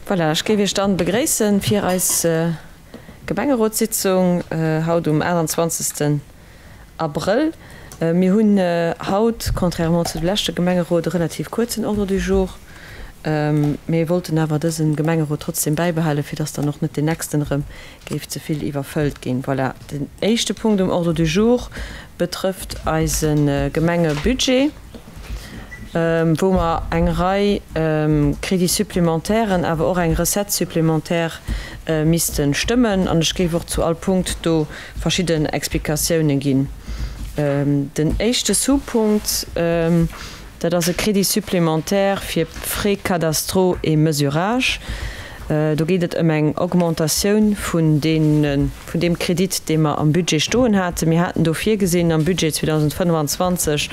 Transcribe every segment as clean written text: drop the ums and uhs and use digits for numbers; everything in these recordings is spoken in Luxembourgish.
Voilà, ech géif Iech dann begréissen fir eis Gemengerotssitzung haut um 28. Abrëll. Mir hunn haut, contrairement zu dem leschte Gemengerot, e relativ kuerzen Ordre du jour. Mir wollten awer dëse Gemengerot trotzdem bäibehalen, fir dass dann och net deen nächsten erëm géif ze vill iwwerfëllt ginn. Voilà, den éischte Punkt um Ordre du jour betrëfft eise Gemengebudget, wou mer eng Rei Crédits supplémentairen, awer och eng Recette supplémentaire misste stëmmen. An ech géif och zu all Punkt do verschidden Explikatiounen ginn. Den éischte Sous-Punkt, dat ass e Crédit supplémentaire fir Frais cadastraux et mesurage. Do geet et ëm eng Augmentatioun vun deene, vun deem Kredit, dee mer am Budget stoen haten. Mir haten do virgesinn am Budget 2025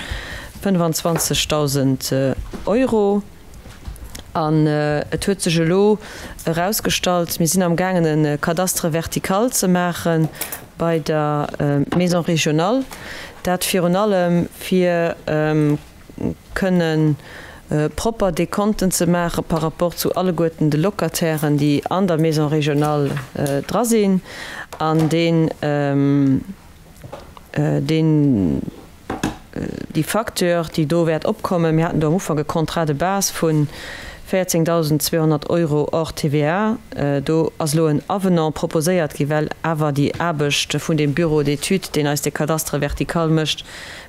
25.000 Euro. An et huet sech elo erausgestallt, mir sinn amgaangen e Cadastre vertical ze maache bei der Maison régionale, dat virun allem fir kënne propper Dekonten ze maache par rapport zu alleguerten de Locatairen, déi an der Maison régionale dra sinn an deen, deen déi Facture, déi do wäert opkommen, mir haten do am Ufank e Contrat de base vu 14.200 Euro hors TVA, do ass elo en Avenant proposéiert gi well awer déi Aarbecht vun deem Bureau d'études, deen eis de Cadastre vertical mécht,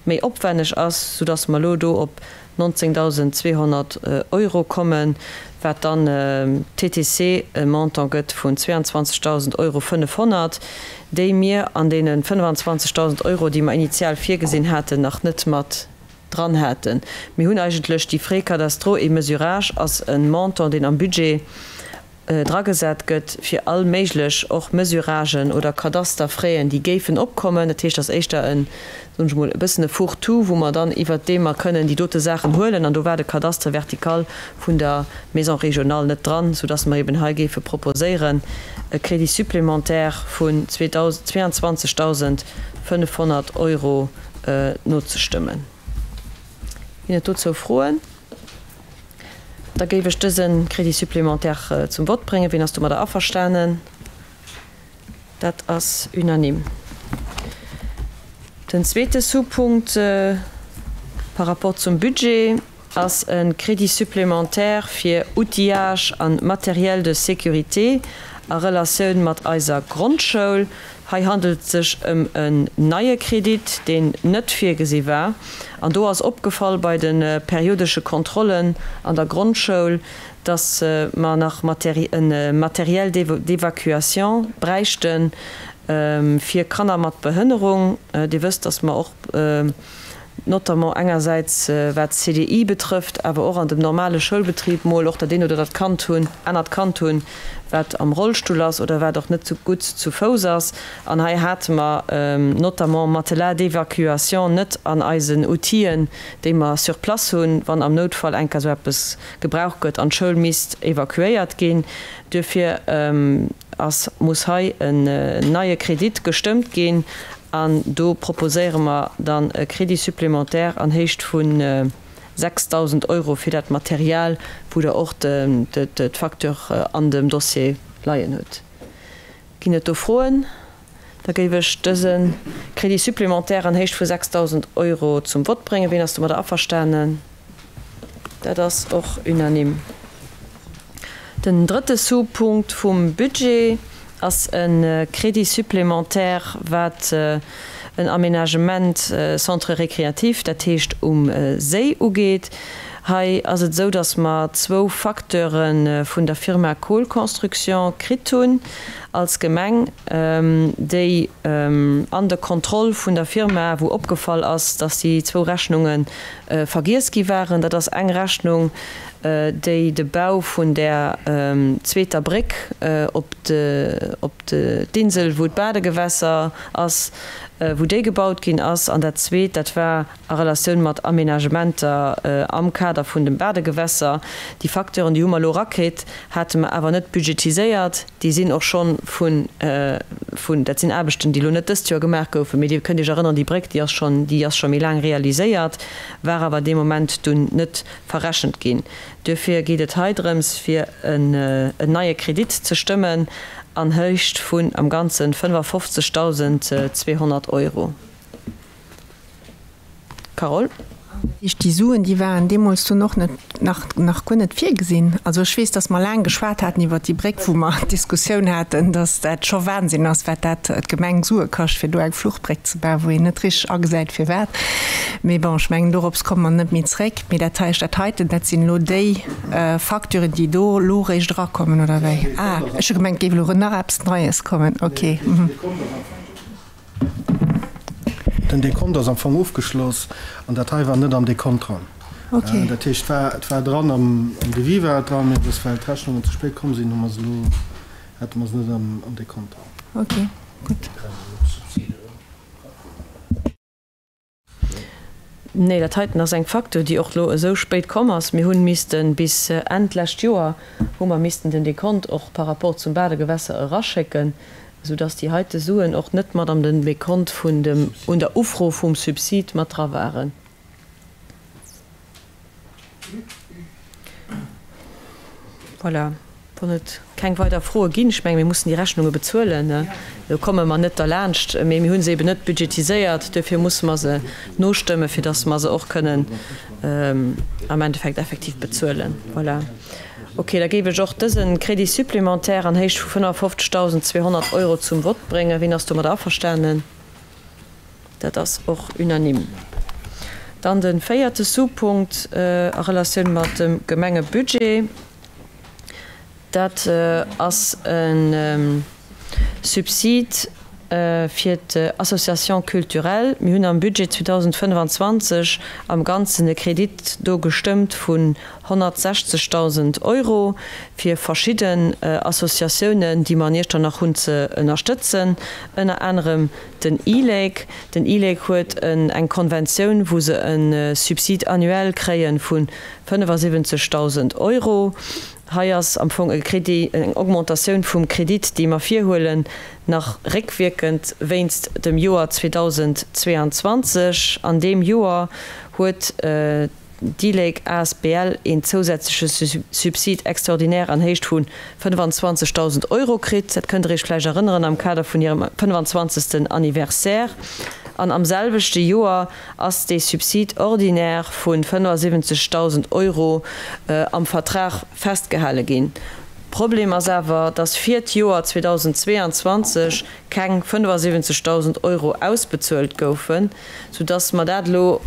méi opwenneg ass, soudass mer elo do op 19.200 Euro kommen, wat dann TTC e Montant gëtt vun 22.000 Euro 500, déi mir an deene 25.000 Euro, déi mer initial virgesinn haten, nach net mat dran haten. Mir hunn eigentlech déi Frais cadastraux et mesurage ass e Montant, deen am Budget dragesat gëtt fir all méiglech och Mesuragen oder Kadasterfraisen, déi géifen opkommen. Dat heescht, dat ass éischter en, soen ech emol, e bëssen e Fourre-tout, wou mer dann iwwert dee mer kënnen déi dote Saachen huelen. An do war de Cadastre vertical vun der Maison régionale net dran, soudass mer eben hei géife proposéieren, e Crédit supplémentaire vun 22.500 Euro nozestëmmen. Ginn et dozou Froen? Da géif ech dëse Crédit supplémentaire zum Vott bréngen. Wien ass domadder averstanen? Dat ass unanime. Den zweete Sous-Punkt par rapport zum Budget ass e Crédit supplémentaire fir Outillage an Matériel de sécurité a Relatioun mat eiser Grondschoul. Hei handelt et sech ëm en neie Kredit, deen net virgesi war. An do ass opgefall bei de periodesche Kontrollen an der Grondschoul, dass mer nach e Matériel d'évacuation bräichte fir Kanner mat Behënnerung. Dir wësst, dass mer och notamment engersäits wat d'CDI betrëfft, awer och an dem normale Schoulbetrib mol och dat eent oder dat Kand hunn, anert Kand hunn, wat am Rollstull ass oder wat och net gutt zu Fouss ass. An hei hate mer notamment Matelas d'évacuation net an eisen Outill'en, déi mer sur place hunn, wann am Noutfall eng Kéier esou eppes gebraucht gëtt an d'Schoul misst evacuéiert ginn. Duerfir ass, muss hei en neie Kredit gestëmmt ginn an do proposéiere mer dann e Crédit supplémentaire an Héicht vu 6.000 Euro fir dat Material, wou Der och d'Facture an dem Dossier leien hutt. Ginn et do Froen? Da géif ech dëse Crédit supplémentaire an Héicht vu 6.000 Euro zum Vott bréngen. Wien ass domadder averstanen? Dat ass och unanime. Den drëtte Sous-Punkt vum Budget ass e Crédit supplémentaire, wat en Aménagement Centre récréatif, dat heescht um Séi, ugeet. Hei ass et esou, dass mer zwou Facteure vun der Firma Kohl Construction kritt hunn als Gemeng, déi an der Kontroll vun der Firma, wou opgefall ass, dass déi zwou Rechnunge vergiess gi waren. Dat ass eng Rechnung, déi de Bau vun där zweeter Bréck op d'Insel, wou d'Badegewässer ass, wou déi gebaut ginn ass. An dat zweet, dat war a Relatioun mat Aménagementer am Kader. Kader vun dem Badegewässer. Déi Facturen, déi hu mer elo erakritt, hate mer awer net budgetiséiert. Déi sinn och schonn vun, vun, dat sinn Aarbechten, déi elo net dëst Joer gemaach goufen, mee Dir kënnt Iech erënneren, déi Bréck, déi ass schonn, déi ass scho méi laang realiséiert, war awer dee Moment dunn net verrechent ginn. Duerfir geet et hei drëms, fir en neie Kredit ze stëmmen an Héicht vun am Ganze 55.200 Euro. Carole. Dat heescht, déi Suen, déi waren deemools dunn och net, nach, nach guer net virgesinn. Also ech weess, datt mer laang geschwat haten iwwert déi Bréck, wou mer d'Diskussioun haten, datt dat scho Wahnsinn ass, wat dat d'Gemeng Sue kascht, fir do eng Fluchbréck ze bauen, wou een net richteg agesäit firwat. Mee bon, ech mengen, dorops komme mer net méi zréck. Mee dat heescht, dat heiten, dat sinn elo déi Facturen, déi do elo eréischt erakommen, oder wéi? Ah, ech hu gemengt, et géif elo nach eppes Neies kommen. Okay. Den Dekont ass am Fong ofgeschloss an dat hei war net am Dekont dran. Okay. Dat heescht, et war, et war dran, am, am Devis war et dran, mee just well d'Rechnungen ze spéit komm sinn, hu mer se elo, hate mer se net am, am Dekont dran. Okay, gutt. Nee, dat heiten ass eng Facture, déi och elo esou spéit komm ass. Mir hunn misste bis Enn d'lescht Joer hu mer missten den Dekont och par rapport zum Badegewässer eraschécken, soudass déi heite Suen och net mat am den Dekont vun dem, un der Ufro vum Subsid mat dra waren. Voilà, wann et keng weider Froe ginn, ech menge mir mussen déi Rechnunge bezuelen, do komme mer net derlaanscht, mee mir hu se eben net budgetiséiert, duerfir musse mer se nostëmmen, fir datt mer se och kënnen am Endeffekt effektiv bezuelen. Voilà. Okay, da géif ech och dëse Crédit supplémentaire an Héicht vu 55.200 Euro zum Vott bréngen. Wien ass domadder averstanen? Dat ass och unanime. Dann de véierte Sous-Punkt a Relatioun mat dem Gemengebudget. Dat ass e Subsid fir d'Associations culturelles. Mir hunn am Budget 2025 am Ganzen e Kredit do gestëmmt vun 160.000 Euro fir verschidden Associatiounen, déi mer an Iechternach hunn, ze ënnerstëtzen, ënner anerem Den ILEC, Den ILEC huet eng Konventioun, wou se e Subside annuel kréie vu 75.000 Euro. Hei ass am Fong e Crédit, eng Augmentatioun vum Kredit, déi mer virhuelen, nach réckwierkend wéinst dem Joer 2022. An deem Joer huet d'ILEC asbl een zousätzleche Subside extraordinaire an Héicht vu 25.000 Euro kritt. Dat kënnt Der Iech vläicht erënneren am Kader vun hirem 25. Anniversaire. An am selwechte Joer ass dee Subside ordinaire vu 75.000 Euro am Vertrag festgehale ginn. Problem ass awer, dass fir d'Joer 2022 keng 75.000 Euro ausbezuelt goufen, soudass mer dat elo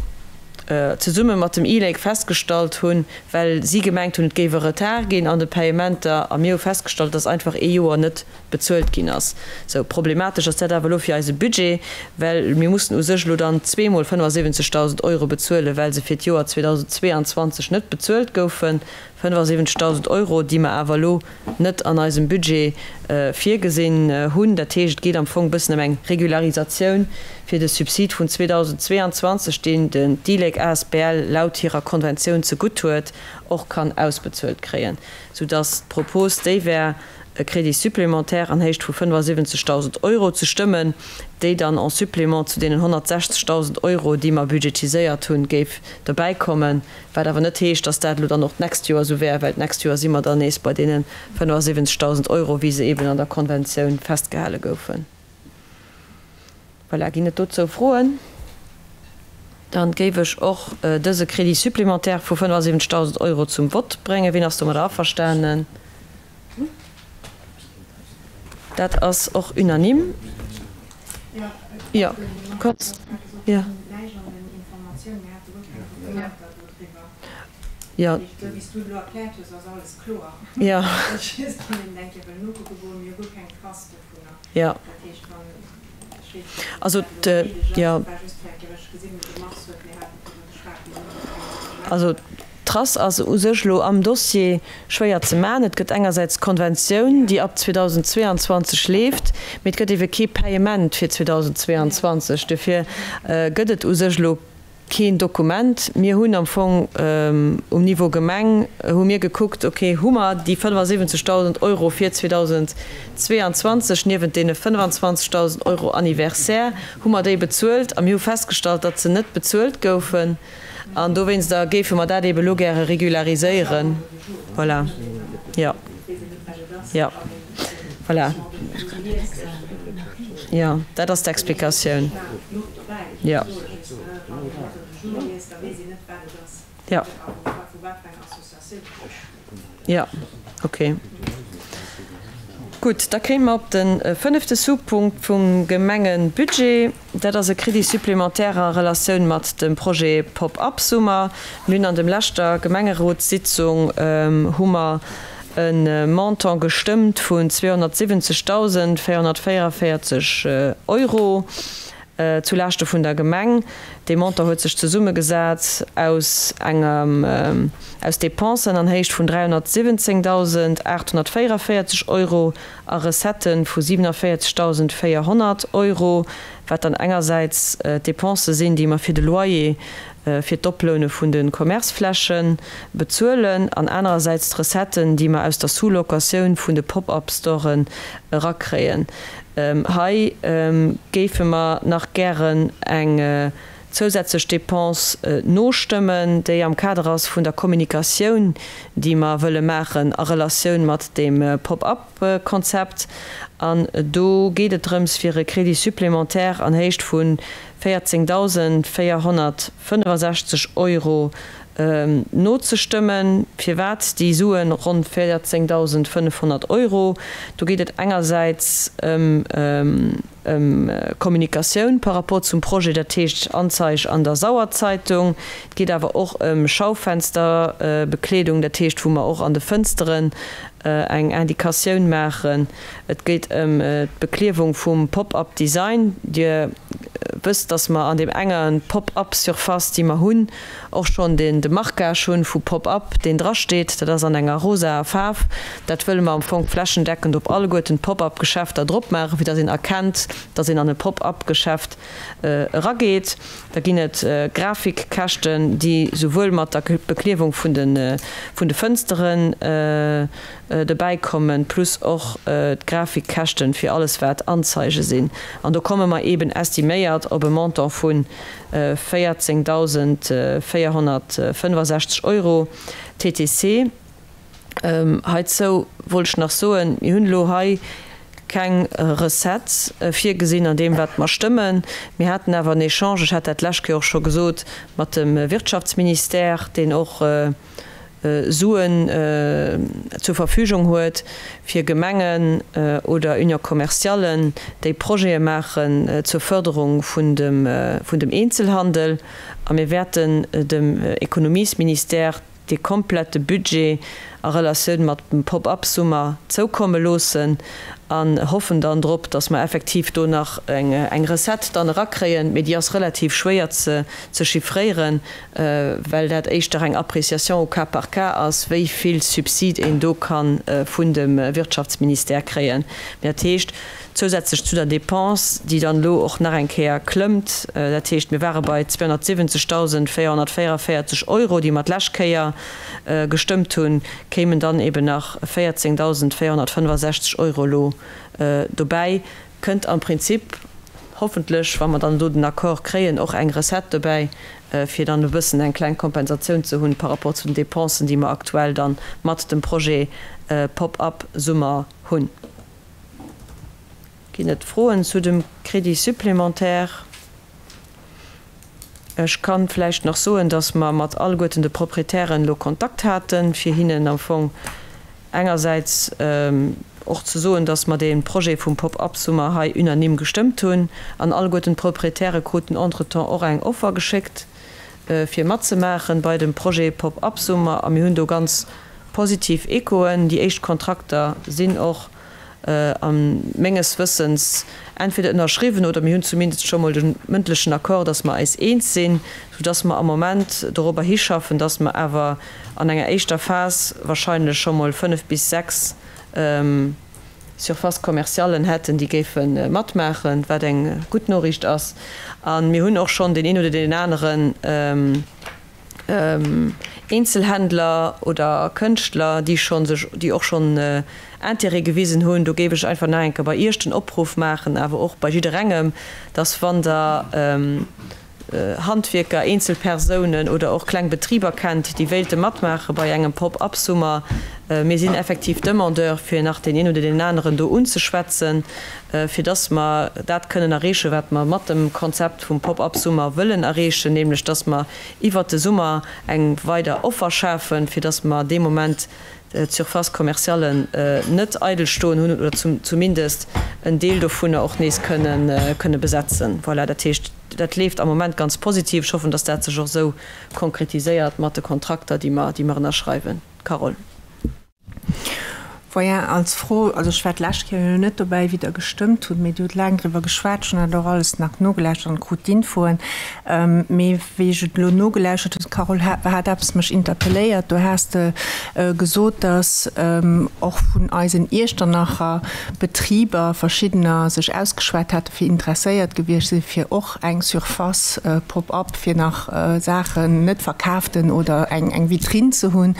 zesumme mat dem ILEC festgestallt hunn, well si gemengt hunn, et géif e Retard ginn an de Payementer, a mir hu festgestallt, dass einfach ee Joer net bezuelt ginn ass. Sou, problematesch ass dat awer elo fir eise Budget, well mir mussen u sech elo dann zweemol 75.000 Euro bezuelen, well se fir d'Joer 2022 net bezuelt goufen. 75.000 Euro, déi mer awer elo net an eisem Budget virgesinn hunn. Dat heescht, et geet am Fong e bëssen ëm eng Regularisatioun fir de Subsid vun 2022, deen den d'ILEC asbl laut hirer Konventioun zegutt huet, och kann ausbezuelt kréien, soudass d'Propos déi wär, e Crédit supplémentaire an Héicht vu 75.000 Euro ze stëmmen, déi dann en supplément zu deenen 160.000 Euro, déi mer budgetiséiert hunn, géif dobäikommen. Wat awer net heescht, dass dat elo dann och d'nächst Joer esou wär, well d'nächst Joer si mer dann nees bei deene 75.000 Euro, wéi se eeben an der Konventioun festgehale goufen. Voilà, ginn et dozou Froen? Dann géif ech och dëse Crédit supplémentaire vu 75.000 Euro zum Vott bréngen. Wien ass domadder averstanen? Dat ass och unanime. Jo, kuerz, jo. Jo. Jo. Jo. Also, jo. Also, d'Trace ass u sech elo am Dossier schwéier ze maachen. Et gëtt engersäits d'Konventioun, déi ab 2022 leeft, mee et gëtt eebe kee Paiement fir 2022. Dofir gëtt et u sech elo. Keen Dokument. Mir hunn am Fong um Niveau Gemeng hu mir gekuckt, okay, hu mer déi 75.000 Euro fir 2022 niewent deene 25.000 Euro Anniversaire, hu mer déi bezuelt? A mir hu festgestallt, datt se net bezuelt goufen. An dowéinster géife mer dat eebe lo gäre regulariséieren. Voilà. Jo. Jo. Voilà. Jo, dat ass d'Explikatioun. Jo. Jo. Jo, okay. Gutt, da kéime mer op de fënnefte Sous-Punkt vum Gemengebudget. Dat ass e Crédit supplémentaire a Relatioun mat dem Projet Pop-up-Summer. Mir hunn an dem leschter Gemengerotssitzung hu mer e Montant gestëmmt vun 270.444 Euro zu Laaschte vun der Gemeng. Dee Montant huet sech zesummegesat aus engem aus Dépensen an Héicht vun 317.844 Euro a Recettë vu 47.400 Euro, wat dann engersäits d'Dépensë sinn, déi mer fir de Loyer fir d'Oploune vun de Commercefläche bezuelen, an anerersäits d'Recetten, déi mer aus der Sous-locatioun vun de Pop-up-Storen erakréien. Hei géife mer nach gären eng zousätzlech Dépense nostëmmen, déi am Kader ass vun der Kommunikatioun, déi mer wëlle maachen a Relatioun mat deem Pop-up-Konzept. An do geet et drëms, fir e Crédit supplémentaire an Héicht vu 14.465 Euro nozestëmmen. Firwat déi Suen, ronn 14.500 Euro? Do geet et engersäits ëm Kommunikatioun par rapport zum Projet, dat heescht Anzeig an der Sauerzeitung. Et geet awer och ëm Schaufensterbekleedung, dat heescht wou mer och an de Fënsteren eng Indikatioun maachen. Et geet ëm d'Bekliewung vum Pop-up Design. Dir wësst, dass mer an deem enger Pop-up-Surface, déi mer hunn, och schonn den de Marquage hunn vu Pop-up, deen drasteet. Dat ass an enger rosaer Faarf. Dat wëlle mer am Fong flächendeckend op alleguerten d'Pop-up-Geschäfter drop maachen, fir dass een erkennt, dass een an e Pop-up-Geschäft erageet. Da ginn et Grafikkäschten, déi souwuel mat der Bekliewung vun de vun de Fënsteren dobäi kommen, plus och d'Grafikkäschten fir alles wat Anzeige sinn. An do komme mer eeben estiméiert op e Montant vu 14.465 Euro TTC. Heizou wollt ech nach soen, mir hunn elo hei keng Recette virgesinn an deem, wat mer stëmmen. Mir haten awer en Echange, ech hat dat d'lescht Kéier och scho gesot, mat dem Wirtschaftsministère, deen och Suen zur Verfügung huet fir Gemengen oder Unions commerciallen, déi Projete maachen zur Förderung vun dem Eenzelhandel. A mir wäerten dem Ekonomiesministère dee komplette Budget a Relatioun mat dem Pop-up-Summer zoukomme loossen an hoffen dann drop, dass mer effektiv do nach eng Recette dann erakréien, mee déi ass relativ schwéier ze chiffréieren, well dat éischter eng Appréciation au cas par cas ass, wéi vill Subsid een do ka vun dem Wirtschaftsministère kréien. Mee dat heescht, zousätzlech zu der Dépense, déi dann elo och nach eng Kéier klëmmt, dat heescht, mir ware bei 270.444 Euro, déi mer d'lescht Kéier gestëmmt hunn, kéimen dann eben nach 14.465 Euro elo dobäi. Kënnt am Prinzip hoffentlech, wa mer dann do den Accord kréien, och eng Recette dobäi, fir dann e bëssen eng kleng Kompensatioun ze hunn par rapport zu den Dépensen, déi mer aktuell dann mat dem Projet Pop-up Summer hunn. Ginn et Froen zu dem Crédit supplémentaire? Ech ka vläicht nach soen, dass mer mat alleguerten de Proprietären elo Kontakt haten, fir hinnen am Fong engersäits och ze soen, dass mer dee Projet vum Pop-up-Summer hei unanime gestëmmt hunn. An alleguerten d'Proprietäre kruten entretemps och eng Offer geschéckt, fir matzemaachen bei dem Projet Pop-up-Summer. A mir hunn do ganz positiv Echoen. Déi éischt Kontrakter sinn och a menges Wëssens entweder ënnerschriwwen oder mir hunn zumindest scho mol de mëndlechen Accord, dass mer eis eens sinn, soudass mer am Moment dorobber hischaffen, dass mer awer an enger éischter Phas wahrscheinlech scho mol 5 bis 6. Surface-commerciallen hätten, déi géife matmaachen, wat eng gutt Noriicht ass. A mir hunn och schonn deen een oder deen aneren Eenzelhändler oder Kënschtler, déi scho sech, déi och schonn Intérêt gewisen hunn. Do géif ech einfach nach eng Kéier bei Iech den Opruff maachen, awer och bei jidderengem, dass wann Der Handwierker, Eenzelpersounen oder och kleng Betriber kennt, déi wéilte matmaache bei engem Pop-up-Summer, mir sinn effektiv Demandeur, fir nach deen een oder deen aneren do unzeschwätzen, fir dass mer dat kënnen erreechen, wat mer mat dem Konzept vum Pop-up-Summer wëllen erreechen, nämlech dass mer iwwert de Summer eng weider Offer schafen, fir dass mer dee Moment d'Surfaces commerciallen net eidel stoen hunn oder zumindest en Deel dovunner och nees kënne besetzen. Voilà, dat heescht, dat leeft am Moment ganz positiv. Ech hoffen, dass dat sech och esou konkretiséiert mat de Kontrakter, déi mer ënnerschreiwen. Carole. Voyant, als Fro, also ech war d'lescht Kéier jo net dobäi, wéi Der gestëmmt hutt, mee Dir hutt laang driwwer geschwat, ech hunn dat och alles nach nogelauschtert an krut d'Infoen. Mee wéi ech et elo nogelauschtert hunn, Carole, hat eppes mech interpelléiert. Do has de gesot, datt och vun eisen Iechternacher Betriber verschiddener sech ausgeschwat hate fir interesséiert gewiescht si fir och eng Surface Pop-up fir nach Saachen, net verkaaften oder eng Vitrinn ze hunn.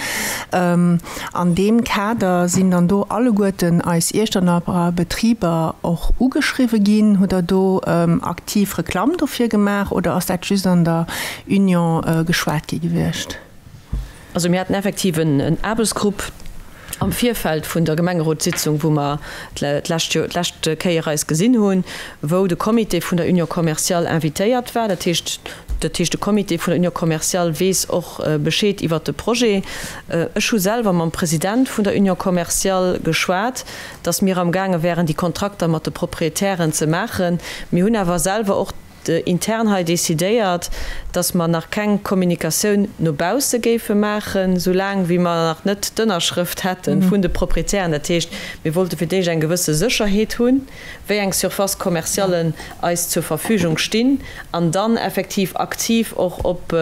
An deem Kader sinn dann do alleguerten eis Iechternacher Betriber och ugeschriwwe ginn. Hutt Der do aktiv Reklamm dofir gemaach oder ass dat just an der Union geschwat gi gewiescht? Also mir haten effektiv en Aarbechtsgrupp am Virfeld vun der Gemengerotssitzung, wou mer d'lescht Joer, d'lescht Kéier eis gesinn hunn, wou de Comité vun der Union commerciale invitéiert war. Dat heescht, dat heescht de Comité vun der Union commerciale weess och Bescheed iwwert de Projet. Ech hu selwer mam President vun der Union commerciale geschwat, dass mir amgaange wären, déi Kontrakter mat de Proprietären ze maachen. Mir hunn awer selwer och intern hei decidéiert, dass mer nach keng Kommunikatioun no bausse géife maachen, soulaang wéi mer nach net d'Ënnerschrëft hätte vun de Proprietären. Dat heescht, mir wollte fir d'éischt eng gewësse Sécherheet hunn, wéi eng Surfaces commerciallen eis zur Verfügung stinn an dann effektiv aktiv och op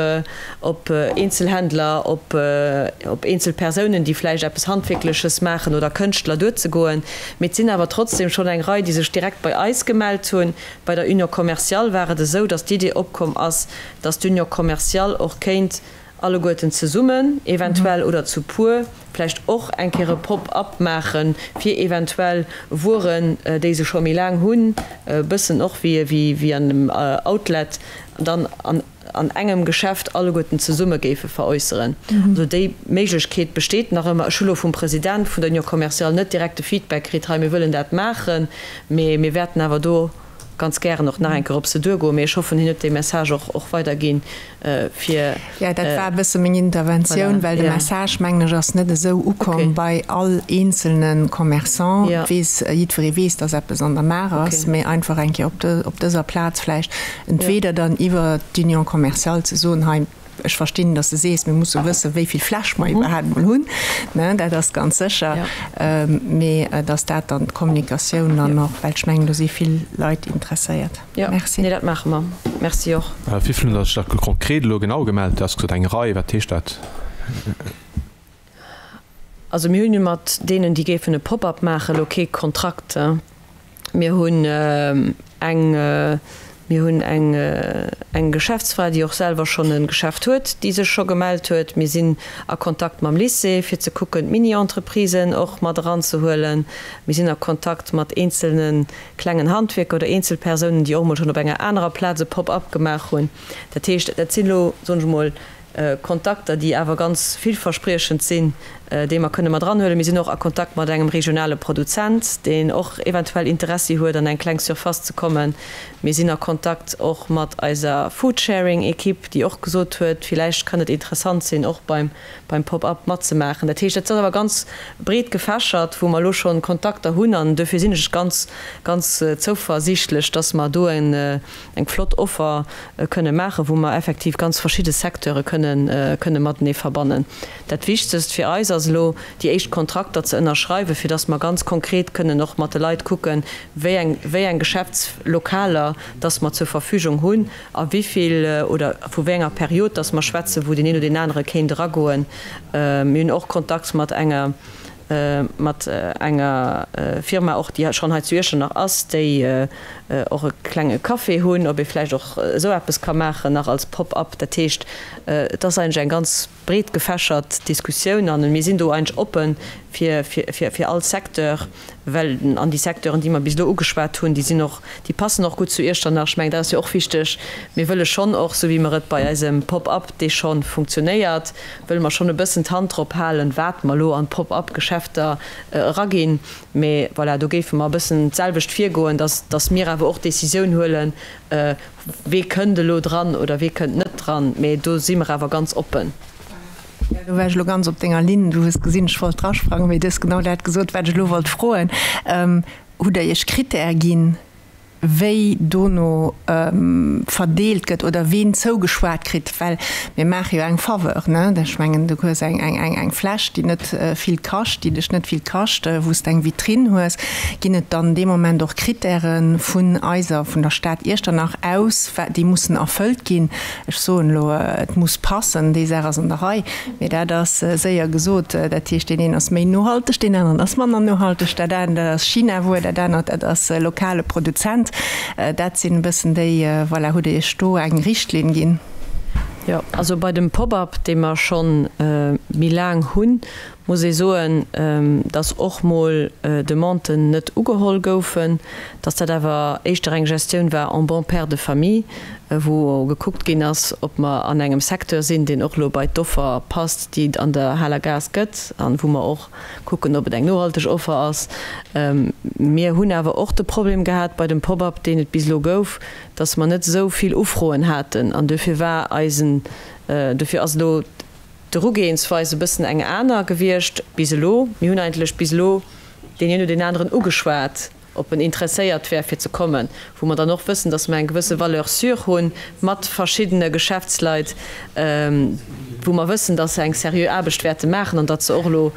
op Eenzelhändler, op op eenzel Persounen, déi vläicht eppes Handwierkleches maachen oder Kënschtler duerzegoen. Mee et sinn awer trotzdem schonn eng Rei, déi sech direkt bei eis gemellt hunn. Bei der Union commerciale war et esou, datt d'Idee opkomm ass, datt d'Union commerciale och kéint alleguerten zesummen eventuell oder zu puer vläicht och eng Kéier e Pop-up maachen, fir eventuell Wueren, déi se scho méi laang hunn, e bëssen och wéi an engem Outlet, dann an an engem Geschäft alleguerten zesumme géife veräusseren. Also déi Méiglechkeet besteet nach ëmmer. Ech hu lo vum President vun der Union commerciale net direkt de Feedback kritt, hei mir wëllen dat maachen, mee mir wäerten awer do ganz gären och nach eng Kéier op se duergoen. Mee ech hoffen, hien huet dee Message och och weiderginn, fir. Jo, dat war e bësse meng Interventioun, well de Message, mengen ech, ass net esou ukomm bei all eenzelne Commerçant. Et weess, jiddweree weess, dass eppes an der Maach ass, mee einfach eng Kéier op dëser Plaz vläicht Entweder dann iwwer d'Union commerciale ze soen, hei, ech verstinn, datt s de sees, mir musse wëssen, wéi vill Fläch mer iwwerhaapt emol hunn, ne, dat ass ganz sécher, mee datt dat dann d'Kommunikatioun dann och, well ech mengen, do si vill Leit interesséiert. Merci. Nee, dat maache mer. Merci och. Wéi vill hunn der sech da konkret elo genau gemellt? Du has gesot eng Rei. Wat heescht dat? Also mir hunn jo mat deenen, déi géifen e Pop-up maachen, elo kee Kontrakt. Mir hunn eng, mir hunn eng, eng Geschäftsfra, déi och selwer schonn e Geschäft huet, déi sech scho gemellt huet. Mir sinn a Kontakt mam Lycée, fir ze kucken, d'Mini-Entreprisen och mat eranzehuelen. Mir sinn a Kontakt mat eenzelne klengen Handwierker oder Eenzelpersounen, déi och emol schonn op enger anerer Plaz e Pop-up gemaach hunn. Dat heescht, dat sinn elo, soen ech emol, Kontakter, déi awer ganz villverspriechend sinn, déi mer kënne mat eranhuelen. Mir sinn och a Kontakt mat engem regionale Produzent, deen och eventuell Interessi huet, an eng kleng Surface ze kommen. Mir sinn a Kontakt och mat eiser Foodsharing-Ekipp, déi och gesot huet, villäicht kann et interessant sinn, och beim beim Pop-up matzemaachen. Dat heescht, dat ass awer ganz breet gefächert, wou mer elo schonn Kontakter hunn an duerfir sinn ech ganz, ganz zouversiichtlech, dass mer do eng flott Offer kënne maachen, wou mer effektiv ganz verschidde Secteure kënnen, kënne matenee verbannen. Dat Wichtegst fir eis ass elo, déi éischt Kontrakter ze ënnerschreiwen, fir dass mer ganz konkret kënnen och mat de Leit kucken, wéi eng, wéi eng Geschäftslokaler dass mer zur Verfügung hunn a wéi vill oder vu wéi enger Period dass mer schwätzen, wou deen een oder deen anere kéint eragoen. Mir hunn och Kontakt mat enger. mat enger Firma och, déi schonn hei zu Iechternach ass, déi och e klenge Café hunn, ob ee vläicht och esou eppes ka maachen nach als Pop-up. Dat heescht, et ass eigentlech eng ganz breet gefächert Diskussioun an mir sinn do eigentlech oppe fir, fir, fir all Secteur, well an déi Secteuren, déi mer bis elo ugeschwat hunn, déi sinn och, déi passen och gutt zu Iechternach. Ech mengen, dat ass jo och wichteg. Mir wëlle schonn och, esou wéi mer et bei eisem Pop-up, dee scho funktionéiert, wëlle mer schonn e bëssen d'Hand drop halen, wat mer elo an d'Pop-up-Geschäfter eraginn. Mee voilà, do géife mer e bëssen d'selwecht virgoen, dass, dass mir awer och d'Décisioun huelen, wee kënnt elo dran oder wee kënnt net dran. Mee do si mer awer ganz oppen. Jo, do war ech elo ganz op denger Linn. Du hues gesinn, ech wollt drasprangen, mee du hues genau dat gesot, wat ech elo wollt froen. Hutt Der Iech Critèrë ginn, wéi dono verdeelt gëtt oder ween zougeschwat kritt? Well mir maache jo eng Faveur, ne? Ech mengen, du hues eng, eng, eng Fläch, déi net vill kascht, déi dech net vill kascht, wou s de eng Vitrinn hues. Ginn et dann dee Moment och Critèrë vun eiser, vun der Stad Iechternach aus, déi mussen erfëllt ginn? Ech soen elo, et muss passen, déi Saach ass an der Rei, mee dat ass séier gesot. Dat heescht, deen een ass méi nohalteg, deen aneren ass manner nohalteg, dat anert dat ass China-Wuer, dat anert dat ass lokale Produzent. Dat sinn e bëssen déi, voilà, hutt Der Iech do eng Richtlinn ginn? Jo, also bei dem Pop-up, dee mer scho méi laang hunn, muss ee soen, dass och mol Demanden net ugeholl goufen, dass dat awer éischter eng Gestioun war en bon père de famille, wou gekuckt ginn ass, ob mer an engem Secteur sinn, deen och elo bei d'Offer passt, déi et an der Haler Gaass gëtt, an wou mer och kucken, ob et eng nohalteg Offer ass. Mir hunn awer och de Problem gehat bei dem Pop-up, deen et bis elo gouf, dass mer net esou vill Ufroen haten, an duerfir war eisen, duerfir ass elo d'Erugehensweis e bëssen eng aner gewiescht bis elo. Mir hunn eigentlech bis elo deen een oder deen aneren ugeschwat, ob en interesséiert wär fir ze kommen, wou mer dann och wëssen, dass mer eng gewësse Valeur sûre hu mat verschiddene Geschäftsleit, wou mer wëssen, dass se eng seriö Aarbecht wäerte maachen an datt se och elo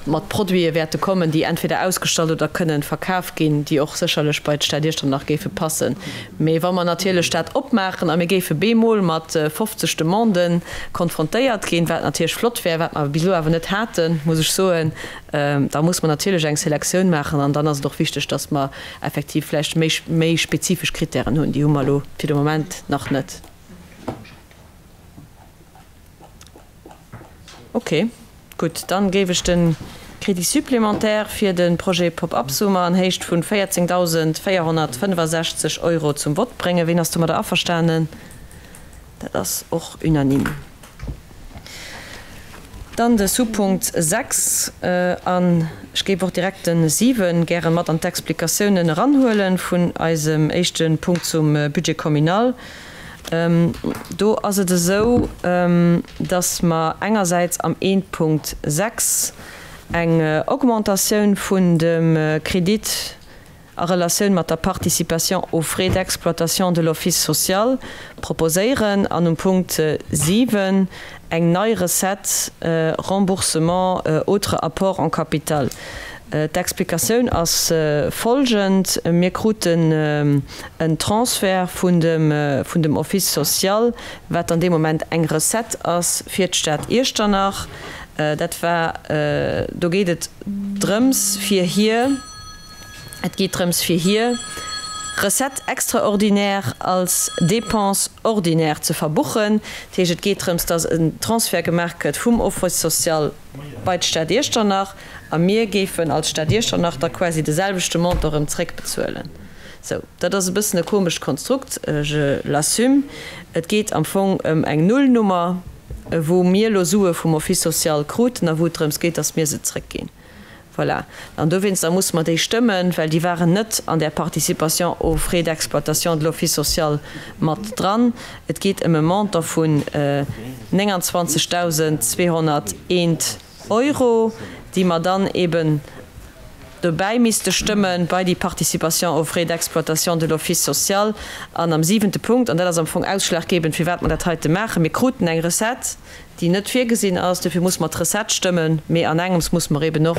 mat Produite wäerte kommen, déi entweder ausgestallt oder kënnen verkaf ginn, déi och sécherlech bei d'Stad Iechternach géife passen. Mee wa mer natierlech dat opmaachen a mir géife bemol mat 50 Demanden konfrontéiert ginn, wat natierlech flott wär, wat mer bis elo awer net haten, muss ech soen, da muss mer natierlech eng Selektioun maachen an dann ass et och wichteg, dass mer effektiv vläicht méi, méi spezifesch Krittären hunn. Déi hu mer elo fir de Moment nach net. Ok, gutt. Dann géif ech de Crédit supplémentaire fir de Projet Pop-up Summer an Héicht vun 14.465 Euro zum Vott bréngen. Ween ass domadder averstanen? Dat ass och unanime. Dann de Sous-Punkt 6, an ech géif och direkt de 7 gäre mat an d'Explikatiounen eranhuelen vun eisem éischte Punkt zum Budget communal. Do ass et esou, datt mer engersäits am Eent Punkt 6 eng Augmentatioun vun dem Kredit a Relatioun mat der Participation aux frais d'exploitation de l'office social proposéieren an um Punkt 7 eng nei Recette Remboursement autres apports en capital. D'Explikatioun ass folgend, Mir kruten en Transfert vun dem vun dem Office social, wat dann dee Moment eng Recette ass fir d'Stad Iechternach. Dat war, do geet et drëms fir hir, et geet drëms fir hir Recette extraordinaire als Dépense ordinaire ze verbuchen. Dat heescht, et geet drëms, datt en Transfert gemaach gëtt vum Office social bei d'Stad Iechternach a mir géifen als Stad Iechternach da quasi de selwechte Montant erëm zréckbezuelen. Sou, dat ass e bëssen e komescht Konstrukt, je l'assume. Et geet am Fong ëm eng Nullnummer, wou mir elo Sue vum Office social kruten a wou et drëms geet, datt mir se zréckginn. Voilà. An dowéinster musse mer déi stëmmen, well déi waren net an där Participation aux frais d'exploitation de l'office social mat dran. Et geet ëm e Montant vun 29.201 Euro, déi mer dann eben dobäi misste stëmme bei déi Participation aux frais d'exploitation de l'office social. An am siwente Punkt, an dat ass am Fong ausschlaggebend, firwat mer dat heite maachen, Mir kruten eng Recette, déi net virgesinn ass. Dofir muss mer d'Recette stëmmen, mee an engems muss mer eben och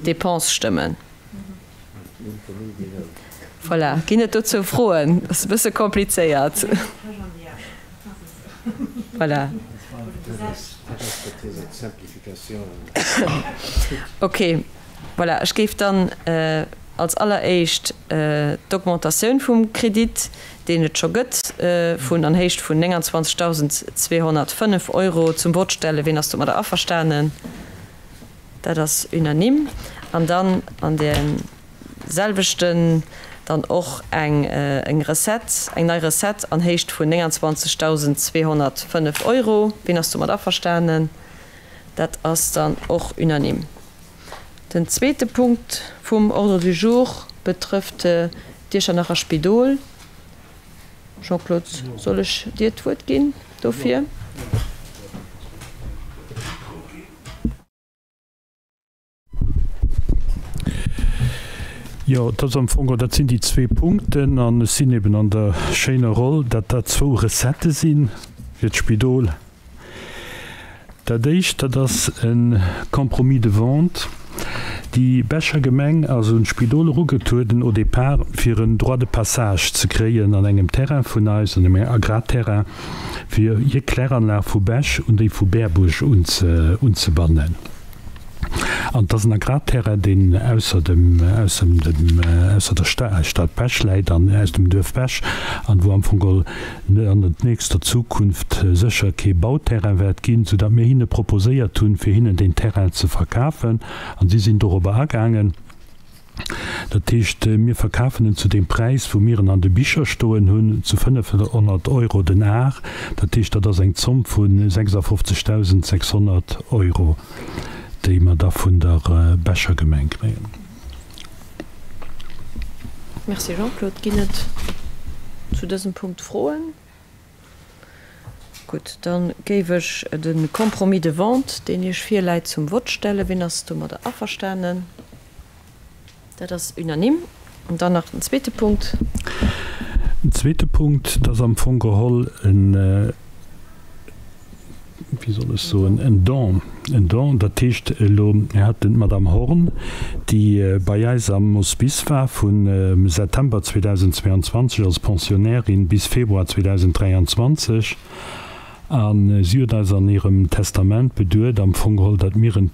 d'Dépense stëmmen. Voilà. Ginn et dozou Froen? Ass e bësse komplizéiert. Voilà. Ok, voilà, ech géif dann als alleréischt d'Augmentatioun vum Kredit, deen et scho gëtt, vun an Héicht vun 29.205 Euro zum Vott stellen. Ween ass domadder averstanen? Dat ass unanime. An dann an deem selwechten dann och eng eng Recette, eng nei Recette an Héicht vun 29.205 Euro. Ween ass domat averstanen? Dat ass dann och unanime. Den zweete Punkt vum Ordre du jour betrëfft d'Iechternacher Spidol. Jean-Claude, soll ech dir d'Wuert ginn dofir? Jo, dat ass am Fong, dat sinn déi zwee Punkten an ech sinn eben an der schéiner Roll, datt dat zwou Recettë si fir d'Spidol. Dat éischt, dat ass e Compromis de vente. Déi Becher Gemeng ass un d'Spidol erugetueden au départ, fir en Droit de passage ze kréien an engem Terrain vun eis, an engem Agrarterrain, fir hir Kläranlag vu Bech un déi vu Berbuerg unzebannen. An et ass en Agrarterrain, deen ausser dem, ausser dem, ausser der Stad Bech läit an aus dem Duerf Bech an wou am Fong geholl an der nächster Zukunft sécher kee Bauterrain wäert ginn, soudatt mir hinne proposéiert hunn, fir hinnen deen Terrain ze verkafen. An si sinn dorobber agaangen. Dat heescht, mir verkafen en zu deem Präis, wou mir en an de Bicher stoen hunn, zu 500 Euro den Ar. Dat heescht, dat ass eng Zomm vu 56.600 Euro, déi mer da vun der Becher Gemeng kréien. Merci Jean-Claude. Ginn et zu dësem Punkt Froen? Gutt, da géif ech de Compromis de vente, deen Iech virläit, zum Vott stellen. Wien ass domadder averstanen? Dat ass unanime. An dann nach den zweete Punkt. Den zweete Punkt, dat ass am Fong geholl en, wéi soll ech soen, en Don, en Don, dat heescht elo, mir haten d'Madame Horn, déi bei eis am Hospice war vu September 2022 als Pensionnairin bis Februar 2023, a si huet eis an hirem Testament beduet am Fong geholl, datt mir en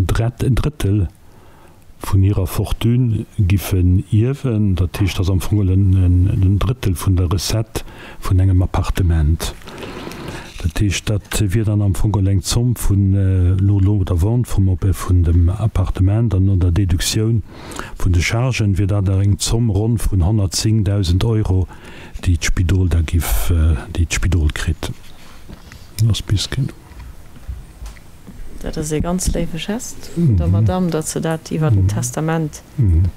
Drëttel vun hirer Fortune giffen ierwen, dat heescht, ass am Fong en Drëttel vun der Recette vun engem Appartement. Dat heescht, dat wier dann am Fong eng Zomm vun, no der Vente vum vun dem Appartement an no der Deduktioun vun de Chargen, wier dat eng Zomm ronn vun 110.000 Euro, déi d'Spidol da giff, déi d'Spidol kritt. Hospice kritt. Dat ass ee ganz léiwe Gest vun der Madamm, datt se dat iwwer en Testament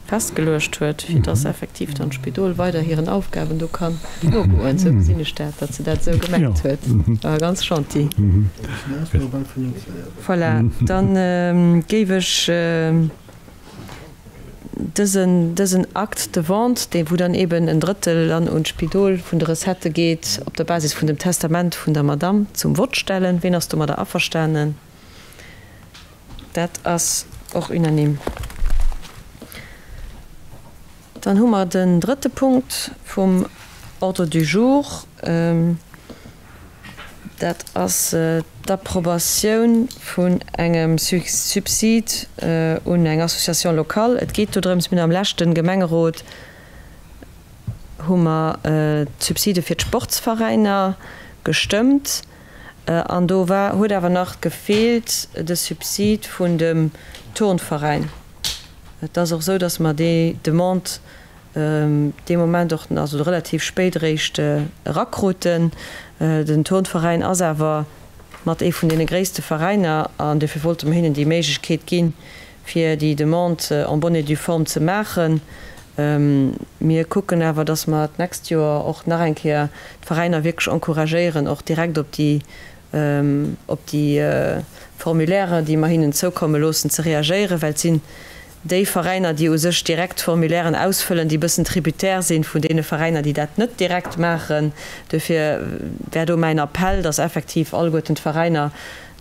festgeluecht huet, fir datt effektiv dann d'Spidol weider hiren Aufgaben do kann nogoen. Esou gesinn ech dat, datt se dat esou gemengt huet. War ganz gentil. Voilà, da géif ech dësen, dësen Acte de vente, dee wou dann eben en Drëttel dann un d'Spidol vun de Recettë geet, op der Basis vun dem Testament vun der Madamm, zum Vott stellen. Ween ass domadder averstanen? Dat ass och unanime. Dann hu mer den drëtte Punkt vum Ordre du jour. Dat ass d'Approbatioun vun engem Subsid un eng Association locale. Et geet do drëms, mir hunn am leschte Gemengerot hu mer d'Subside fir d'Sportsveräiner gestëmmt an do war, huet awer nach gefeelt de Subsid vun dem Turnveräin. Et ass och esou, datt mer déi Demande dee Moment och, also relativ spéit eréischt erakruten. Den Turnveräin ass awer mat ee vun deene gréisste Veräiner an dofir wollte mer hinnen déi Méiglechkeet ginn, fir déi Demande en bonne et due forme ze maachen. Mir kucken awer, dass mer d'nächst Joer och nach eng Kéier d'Veräiner wierklech encouragéieren, och direkt op déi, op déi Formulaire, déi mer hinnen zoukomme loossen, ze reagéieren, well et sinn déi Veräiner, déi u sech direkt d'Formulairen ausfëllen, déi e bëssen tributaire sinn vun deene Veräiner, déi dat net direkt maachen. Duerfir wär do mäin Appell, dass effektiv alleguerten d'Veräiner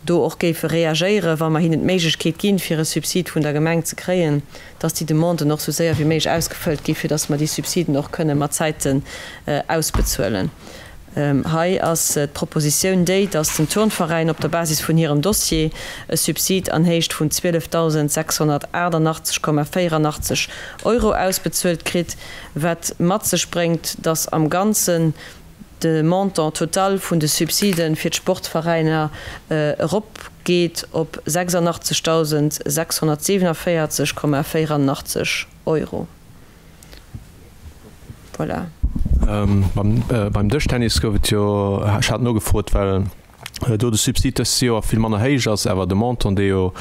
do och géife reagéieren, wa mer hinnen d'Méiglechkeet ginn, fir e Subsid vun der Gemeng ze kréien, dass déi Demanden och sou séier wéi méiglech ausgefëllt ginn, fir dass mer déi Subsiden och kënne mat Zäiten ausbezuelen. Hei ass d'Propositioun déi, dass den Turnveräin op der Basis vun hirem Dossier e Subsid an Héicht vun 12.688,84 Euro ausbezuelt kritt, wat mat sech bréngt, dass am Ganzen de Montant total vun de Subside fir d'Sportveräiner eropgeet op 86.647,84 Euro. Voilà. Beim Dëschtennis gouf et jo, ech hat nogefrot, well do de Subsid dëst Joer vill manner héich ass, awer de Montant, dee jo